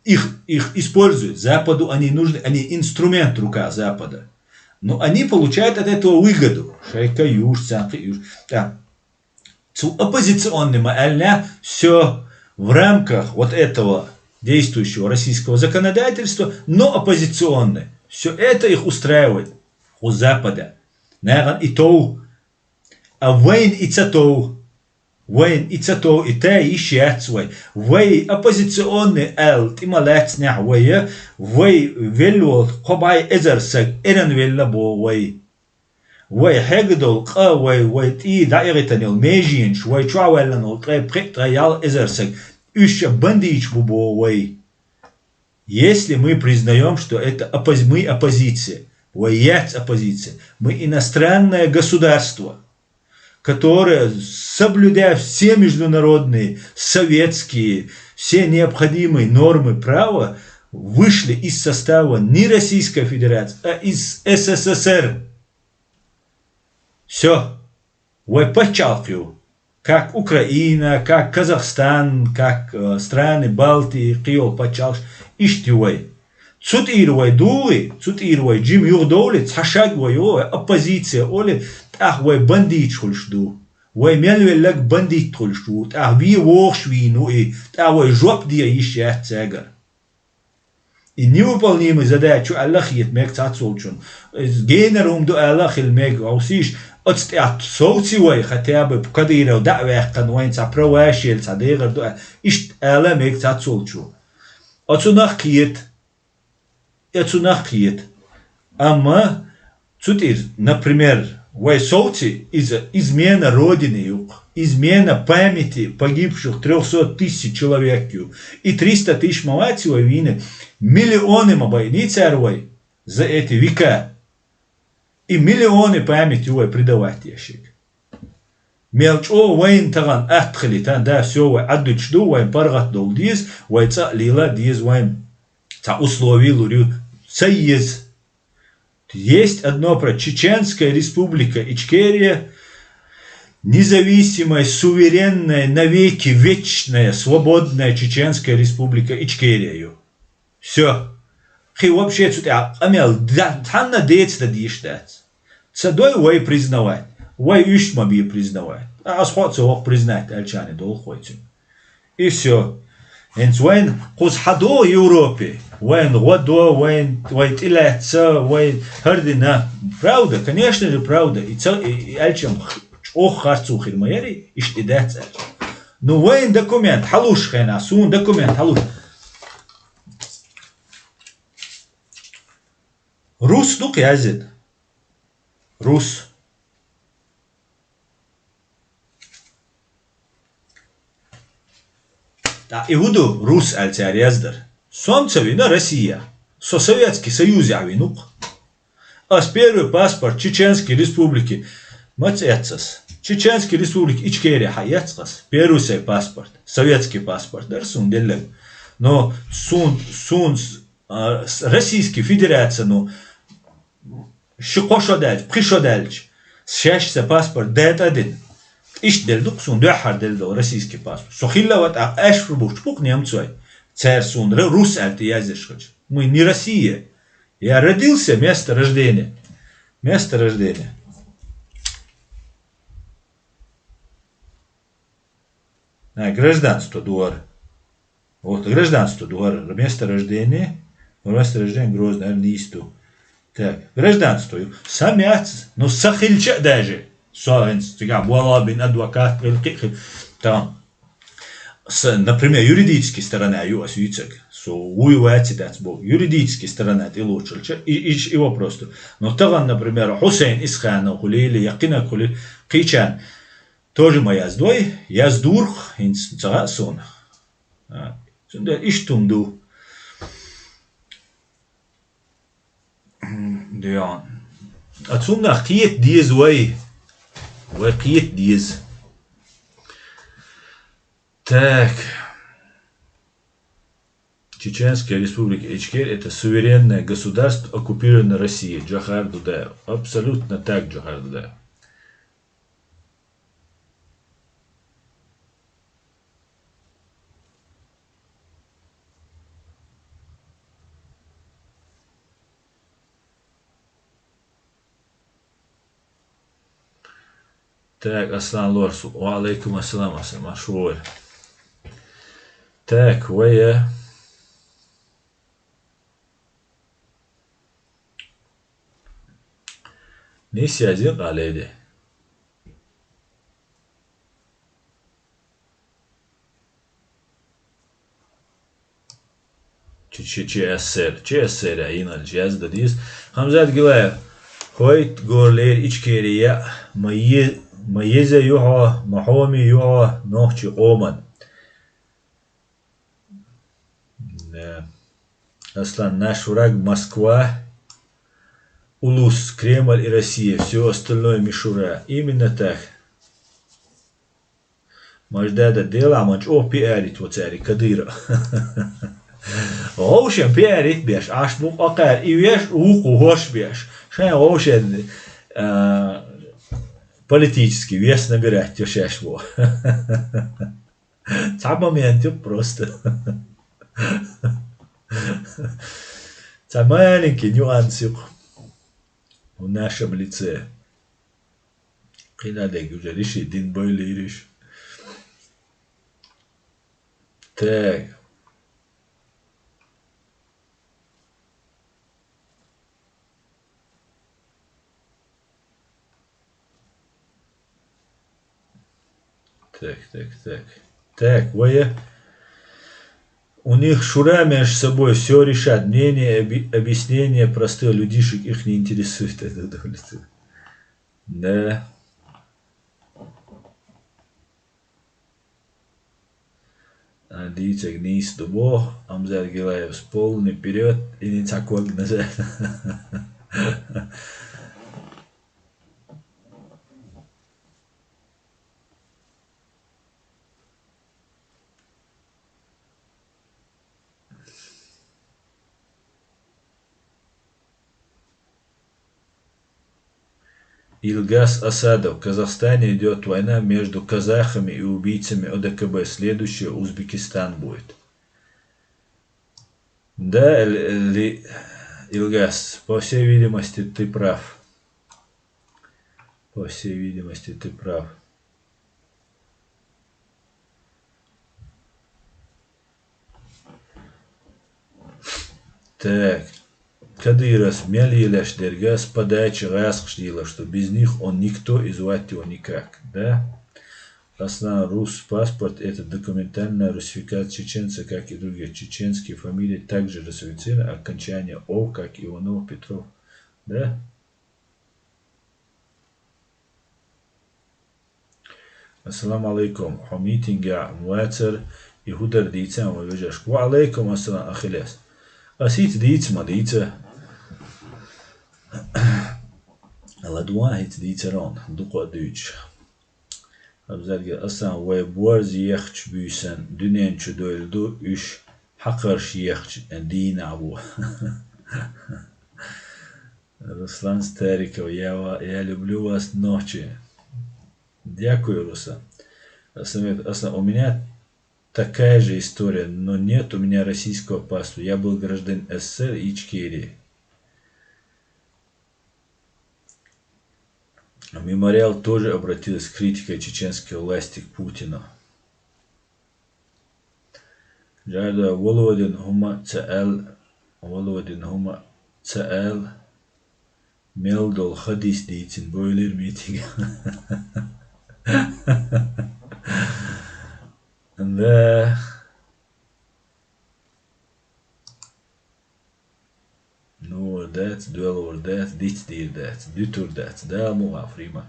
их, их используют. Западу они нужны, они инструмент в руках Запада. Но они получают от этого выгоду. Шайка юш, царна кхин юш. Так. Цу оппозиционный ма аьллинехь, всё в рамках вот этого действующего российского законодательства, но оппозиционный. Всё это их устраивает у Запада. Нахана и тов, а вайна и ца тов. Вайна и ца тов, и тай йиш яц вай. Вай оппозиционный аьлла тӀе ма лаьцнехь вай, вай велла волу кхо бӀе эзар саг эрна велла боху вай. Вай хьегна долу къа, вай, вай тӀе дӀаэгӀийтина йолу меженаш, вай чохь ваьллина волу ткъе пхи, ткъе ялх эзар саг, уьш ша бандиташ бу боху вай. Если мы признаём, что это оппози-, мы оппозиция, вай яц оппозиция, мы иностранное государство, которое, соблюдая все международные, советские, все необходимые нормы права, вышли из состава не Российской Федерации, а из С С С Р. Всё. Вай паччалкх ю. Как Украина, как Казахстан, как, э, страны Балтии, кхин йолу паччалкхаш, иштта ю вай. Цу тӀера вай дугӀий, цу тӀера вай жима юхадовлий, цхьа шаг вай йо, вай оппозиция олий, тӀаккха вай бандиташ хуьлуш ду. Вай мел велларг бандит хуьлуш ву, тӀаккха вен вогӀуш вийна ву и, тӀаккха вай жоп де йиш яц цаьргара. И невыполнимая задача ю аьлла а хета мега цхьацца волчунна. Иза генара хӀума ду аьлла а хила мега, хьовсийша, оцу тӀехь совци вай, хотя бы Кадыров дӀа а ваьккхина, вайна цхьа права шел, цхьа дегӀар ду аьлла, иштта ала а мега цхьацца волчо. Оцунах кхета. Оцунах кхета. Амма цу тӀера, например, Вай совци иза измена Родины ю-кх, измена памяти погибших трёхсот тысяч человек ю. И триста тысяч ма вац вай вийнарг, миллионы ма байнай цар вай за эти века. И миллионы память ю вай предавать еш ерг. Мел чӀоагӀа вайна тахан атта хилийта, да, всё, вай Ӏаддуьтуш ду, вайна паргӀат довла деза, вай цӀа а лела деза, вайна цхьа условий лур ю, ца еза. Есть одно про Чеченская Республика Ичкерия, независимая, суверенная, навеки вечная, свободная Чеченская Республика Ичкерия ю. Всё. Кхин вообще цу тӀехь къамел да-, цхьанна деца дан дезаш дац. Ца дой вай признавать. Вай уьш ма бе признавать. Ткъа ас хьо а ца воккха признать аьлча а долу вай цуьнан. И всё. ХӀинца вайна кхуза хьан догӀу Европе? Вайна гӀо до, вайна, вай тӀелаьцна, вай хӀара дина. Правда, конечно же, правда. И ца, и, и аьлча-м чӀогӀа харцо хир ма яри, иштта и дац аьлча. Ну, вайн документ хьалуш хенахь, суна документ хьалуш. Рус ду-кх яздина? Рус. ТӀаккха и хӀун ду рус аьлла цара яздар? Со-м ца вина Россия. Со Советский Союзехь вина ву-кх. Ас первый паспорт Чеченской Республики маца эцна ас? Чеченской Республики Ичкерия хьаэцна ас. Первый сайн паспорт. Советский паспорт дара суна делларг. Но сун, сун, а, с-, Российский Федерация, ну, ши-кхо шо даьлча, пхи шо даьлча, шаьш сан паспорт датӀа а дина. Иштта делла ду-кх суна дуьххьара делла долу российский паспорт. Со хилла а ван, тӀаккха аьшпа бухучу бу-кх немцой. Цара суна ра-, рус аьлла тӀе язъеш хилча. Мы не Россия. Я родился, место рождения. Место рождения. А, гражданство ду хӀара. Вот, гражданство ду хӀара, место рождения. Место рождения Грозный, хӀара нийса ду. Так, гражданство ю. Сан яц, ну, сан хилча а даже. Со хӀинца цигахь болх бина, адвокат хилла, кхин а хилла. Там, с-, например, юридический сторона ю ас вуьйцург. Со вуй вац и дац боху. Юридический сторона тӀелоцуш хилча, и, и, и вопрос ду. Но тахана, например, Хьусайн Исханов хуьлийла, я кхинарг хуьлийла, кхечарна тоже ма яздой, яздора-кх, хӀинца ца хаьа суна. А, цундела иштта хӀума ду. М, да. А цунах кхета деза вай. Вай кхета деза. Так. Чеченская Республика Ичкерия — это суверенное государство, оккупированное Россией. Джохар Дудаев. Абсолютно так, Джохар Дудаев. Так, Аслан Лорсу. Ва алейкум ассалам, Аслан, марш вогӀий. Так, вай, э, нийса язйина къа леди. Ч-, ч-, ЧССР, ЧССР йиналча яздан деза. Хамзат Гилаев. ХӀойтта гора лерина Ичкери яа, ма е-, ма еза ю хьо, ма хьоме ю хьо нохчийн къоман. Да. Аслан, наш враг Москва, улус, Кремль и Россия, всё остальное мишура. Именно так. Маждада, делахь ма чӀогӀа пиарит ву цаьрга Кадыров. Вовшен пиарит беш, Ӏаш бу къакхаьр и веш, вукху хӀорш беш. Шайн вовшен, а, политический вес набирать йо шаьш бу. Цхьа момент ю просто. Цхьа маленький нюанс ю в нашем лице. Кхин а дерг уже риши дин бойла ириш. Так. Так, так, так. Так, вая. У них шура между собой всё решат. Мнение, оби-, объяснение простых людишек их не интересует. Это удовлетворит. Да. А, дийцаг нийса ду боху, Амзар Гилаевс полный вперёд и ни цхьа ког назад. Илгас Асадов: «В Казахстане идёт война между казахами и убийцами О Д К Б. Следующее Узбекистан будет». Да, Ил- Ли- Илгас, по всей видимости, ты прав. По всей видимости, ты прав. Так. Кадыровс мел елаш дерг ас подача гӀаскхаш дийлаш ду, без них он никто и звать его никак, да? Аслан: «Рус паспорт — это документальная русификация чеченца, как и другие. Чеченские фамилии также русифицированы, окончание ов, как Иванов, Петров». Да? Ассаламу алейкум. Хьо митингехь ма вацара, и хӀун дара дийцан вай вежаршка? Ва алейкум ассалам, Ахилес. Ас хӀинца дийца ма дийца. Ладуван хӀинца дийцарон, дукха а дуьйцуш. Абзарге асан вай борз ехачу буьйсан дуьнен чу дойлу ду, уьш хьакхарш ехачу дийнахь бу. Руслан Стариков, я, ва- я люблю вас, нохчи. Дякую, Руслан. Асан, асан, у меня такая же история, но нет у меня российского паспорта. Я был гражданин С С С Р и Ичкерии. Мемориал тоже обратилась с критикой чеченской власти к Путину. Жада Володин хӀума ца аьл, Володин хӀума ца аьл, мел долу хадис дийцина буьйлира митинг. Да. Ну, дац, доьлхур дац, дицдийр дац, дуьтур дац, Дала мукъ лахь, Фрима.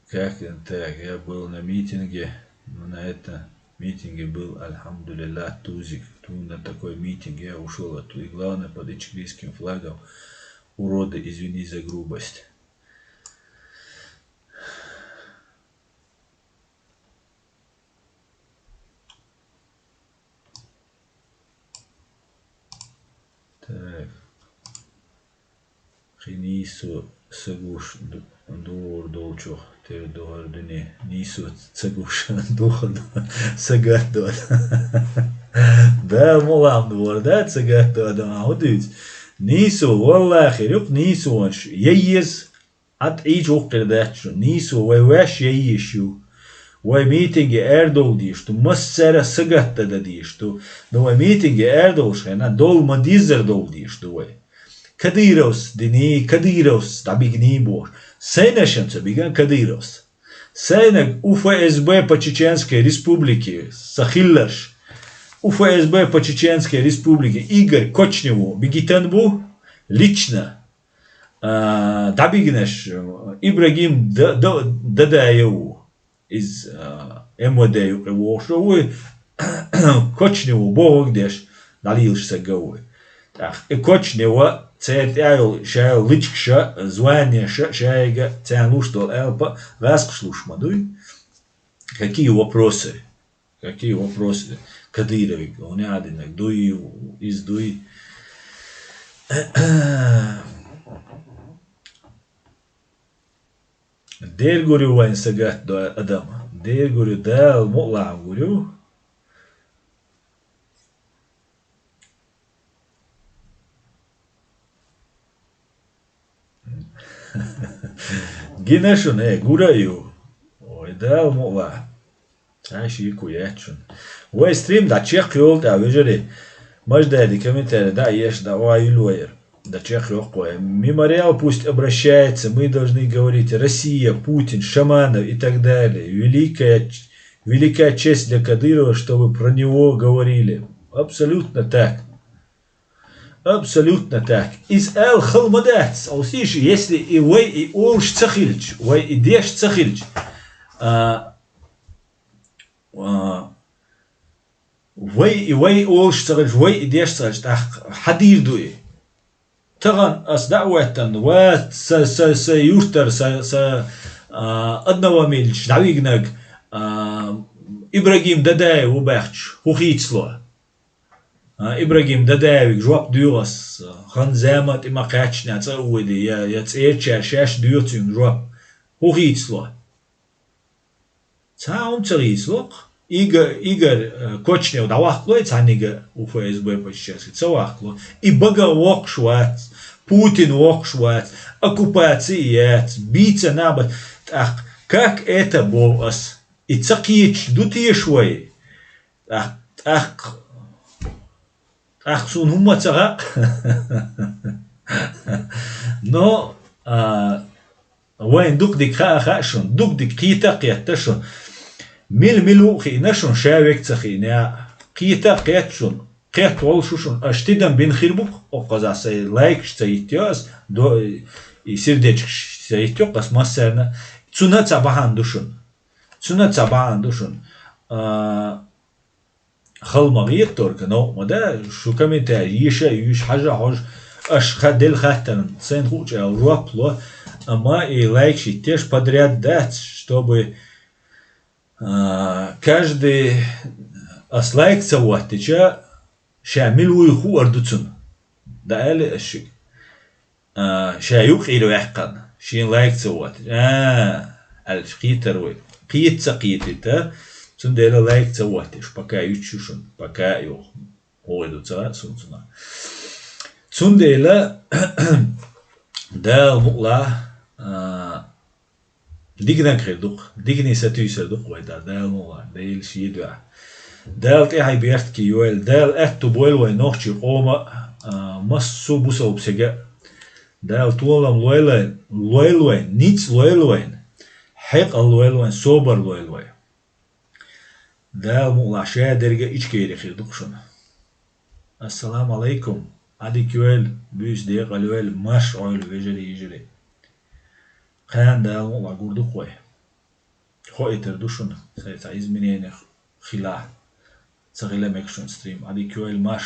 Как это? Я был на митинге, но на этом митинге был, альхамдулиллах, тузик. Ту на такой митинг я ушёл оттуда. И главное, под ичкерийским флагом. Уроды, извини за грубость. Так. Кхин нийсо са гуш ду- духур долчух тера ду хӀара дуьне. Нийсо ца гуш духур ду- са гатдо. Да, мулам духур, да, ца гатдо адам, а хӀун дуьйцу? Нийсо, валлахи, рюкъ нийсонаш, я еза, Ӏад Ӏийча вукхуьра даьтташ ду. Нийсо вай ваьш яйеш ю. Вай митинге арадовла дезаш ду. Массара а сагатдан дан дезаш ду. Но вай митинге арадовлуш хенахь, довла ма-деззара довла дезаш ду вай. Кадыровс диний, Кадыровс дӀабигний бохуш. Сайнашан ца биган Кадыровс. Сайнаг У Ф С Б по Чеченской Республике, са хилларш. У Ф С Б по Чеченской Республике Игорь Кочневу бигитан бу лично. А, дӀабигнаш, Ибрагим Д-, Д-, Дадаев ву. Иза, а, М В Д юкъе вохуш ву, Кочни ву, бохург деш, дӀалелаш сага ву. ТӀаккха и Кочни ва, церан тӀехь йолу, ша йолу личкаша, званеша, шайга, царна луш долу алапа, гӀаскхаш луш ма дуй? Какие вопросы? Какие вопросы? Кадыровик, он ядинаг дуй, из дуй. Дергур ю вайн сагатдо адам. Дергур ю, Дала мукъ лахьам гур ю. Гина шуна, э, гура а ю. Ой, Дала мукъ лахь. Цхьа шеко яц шуна. Вай стрим дӀа чекх йолу тӀехь, вежарий. Маждайди комментарий дӀа а еш, дӀа а йилла вайра. ДӀа чекх йоккху вай. Мемориал пусть обращается, мы должны говорить: Россия, Путин, Шаманов и так далее. Великая, ч- велика честь для Кадырова, чтобы про него говорили. Абсолютно так. Абсолютно так. Иза ала хала ма дац. Алсиш, если и вай и олуш ца хилча, вай и деш ца хилча, а, а, вай и вай олуш ца хилча, вай и деш ца хилча, тӀаккха хьадийр ду и. Тахана ас дӀа а веттан, ва са, са, са юртара, са, са, а, однофамилец дӀавигнаг, а, Ибрагим Дадаев ву баьхча, хӀун хийцало? А, Ибрагим Дадаевга жоп дуьйгӀу ас, хан зама тӀе ма кхаьчна цӀа а вуйди, я, я цӀерачара шаьш доьцу цуьнга жоп. ХӀун хийцало? Цхьа а хӀума ца хийцало-кх. Ига-, Игорь, э, Кочнев дӀаваккхалой цхьаннига у ФСБ почтенский? Ца ваккхало. И бага воккхуш вац, Путин воккхуш вац, оккупаци яц, бийца нах бац. ТӀаккха как это боху ас? И ца кхеташ ду теша вай? ТӀаккха, тӀаккха, тӀаккха суна хӀумма ца хаьа. Но, а, вайн дукха дика хаа хаьа шуна, дукха дика кхета а кхетта шуна. Мила-мила ву а хиъна шуна, ша вега ца хиъна а. Кхета а кхетта шуна, кхетта волуш ву шуна. Аша тидам бина хир бу-кх, оцу хаза сайн лайкаш ца йиттайо ас, до-, и сердечкаш ца йиттайо-кх ас массарна. Цунна а цхьа бахьана ду шуна. Цунна а цхьа бахьана ду шуна. А, хала ма гӀерта, только новкъа ма да, шу комментарий еша а юьйш, хьажа а хьожа, аша ха-, делла хаттарна сайна хуучу аьлла жоп ло, амма и лайкаш йиттеш подряд дац, чтобы, а, каждый ас лайк ца хӀоттича, ша мила вуй хуур ду цунна. Да аьлла ас шуьга. А, ша юкъера ваьккхина, шена лайк ца хӀоттича, а, аьлча кхетар вай. Кхета ца кхетийта, цундела лайк ца хӀоттийша, пока юьтуш ю шуна, пока а йоху. ХӀун ду ца хаьа суна цунах. Цундела, Дала мукъалахь, а, диканиг хир ду-кх, диканиг сатуьйсур ду-кх вай Дала, Дала мукъалахь, Дела шен дуьхьа. Дала тӀаьхье беркате йойла, Дала аьтту бойла вай нохчийн къоман а, а, массо а бусалба стеган а. Дала толам лойла, лойла вайн, ницкъ лойла вайн, хьекъал лойла вайн, собар лойла вайн. Дала мукъалахь, ша дерг а Ичкери хир ду-кх шуна. Ассаламу Ӏалайкум. Ӏадика йойла, буьйса декъала йойла, марша Ӏойла, вежарий, йижарий. Кхана Дала мукъалахь гур ду-кх вай. Хоуьйтур ду шуна, сайн цхьа изменени хилахь, ца хила мега шуна стрим. Ӏадика йойла, марш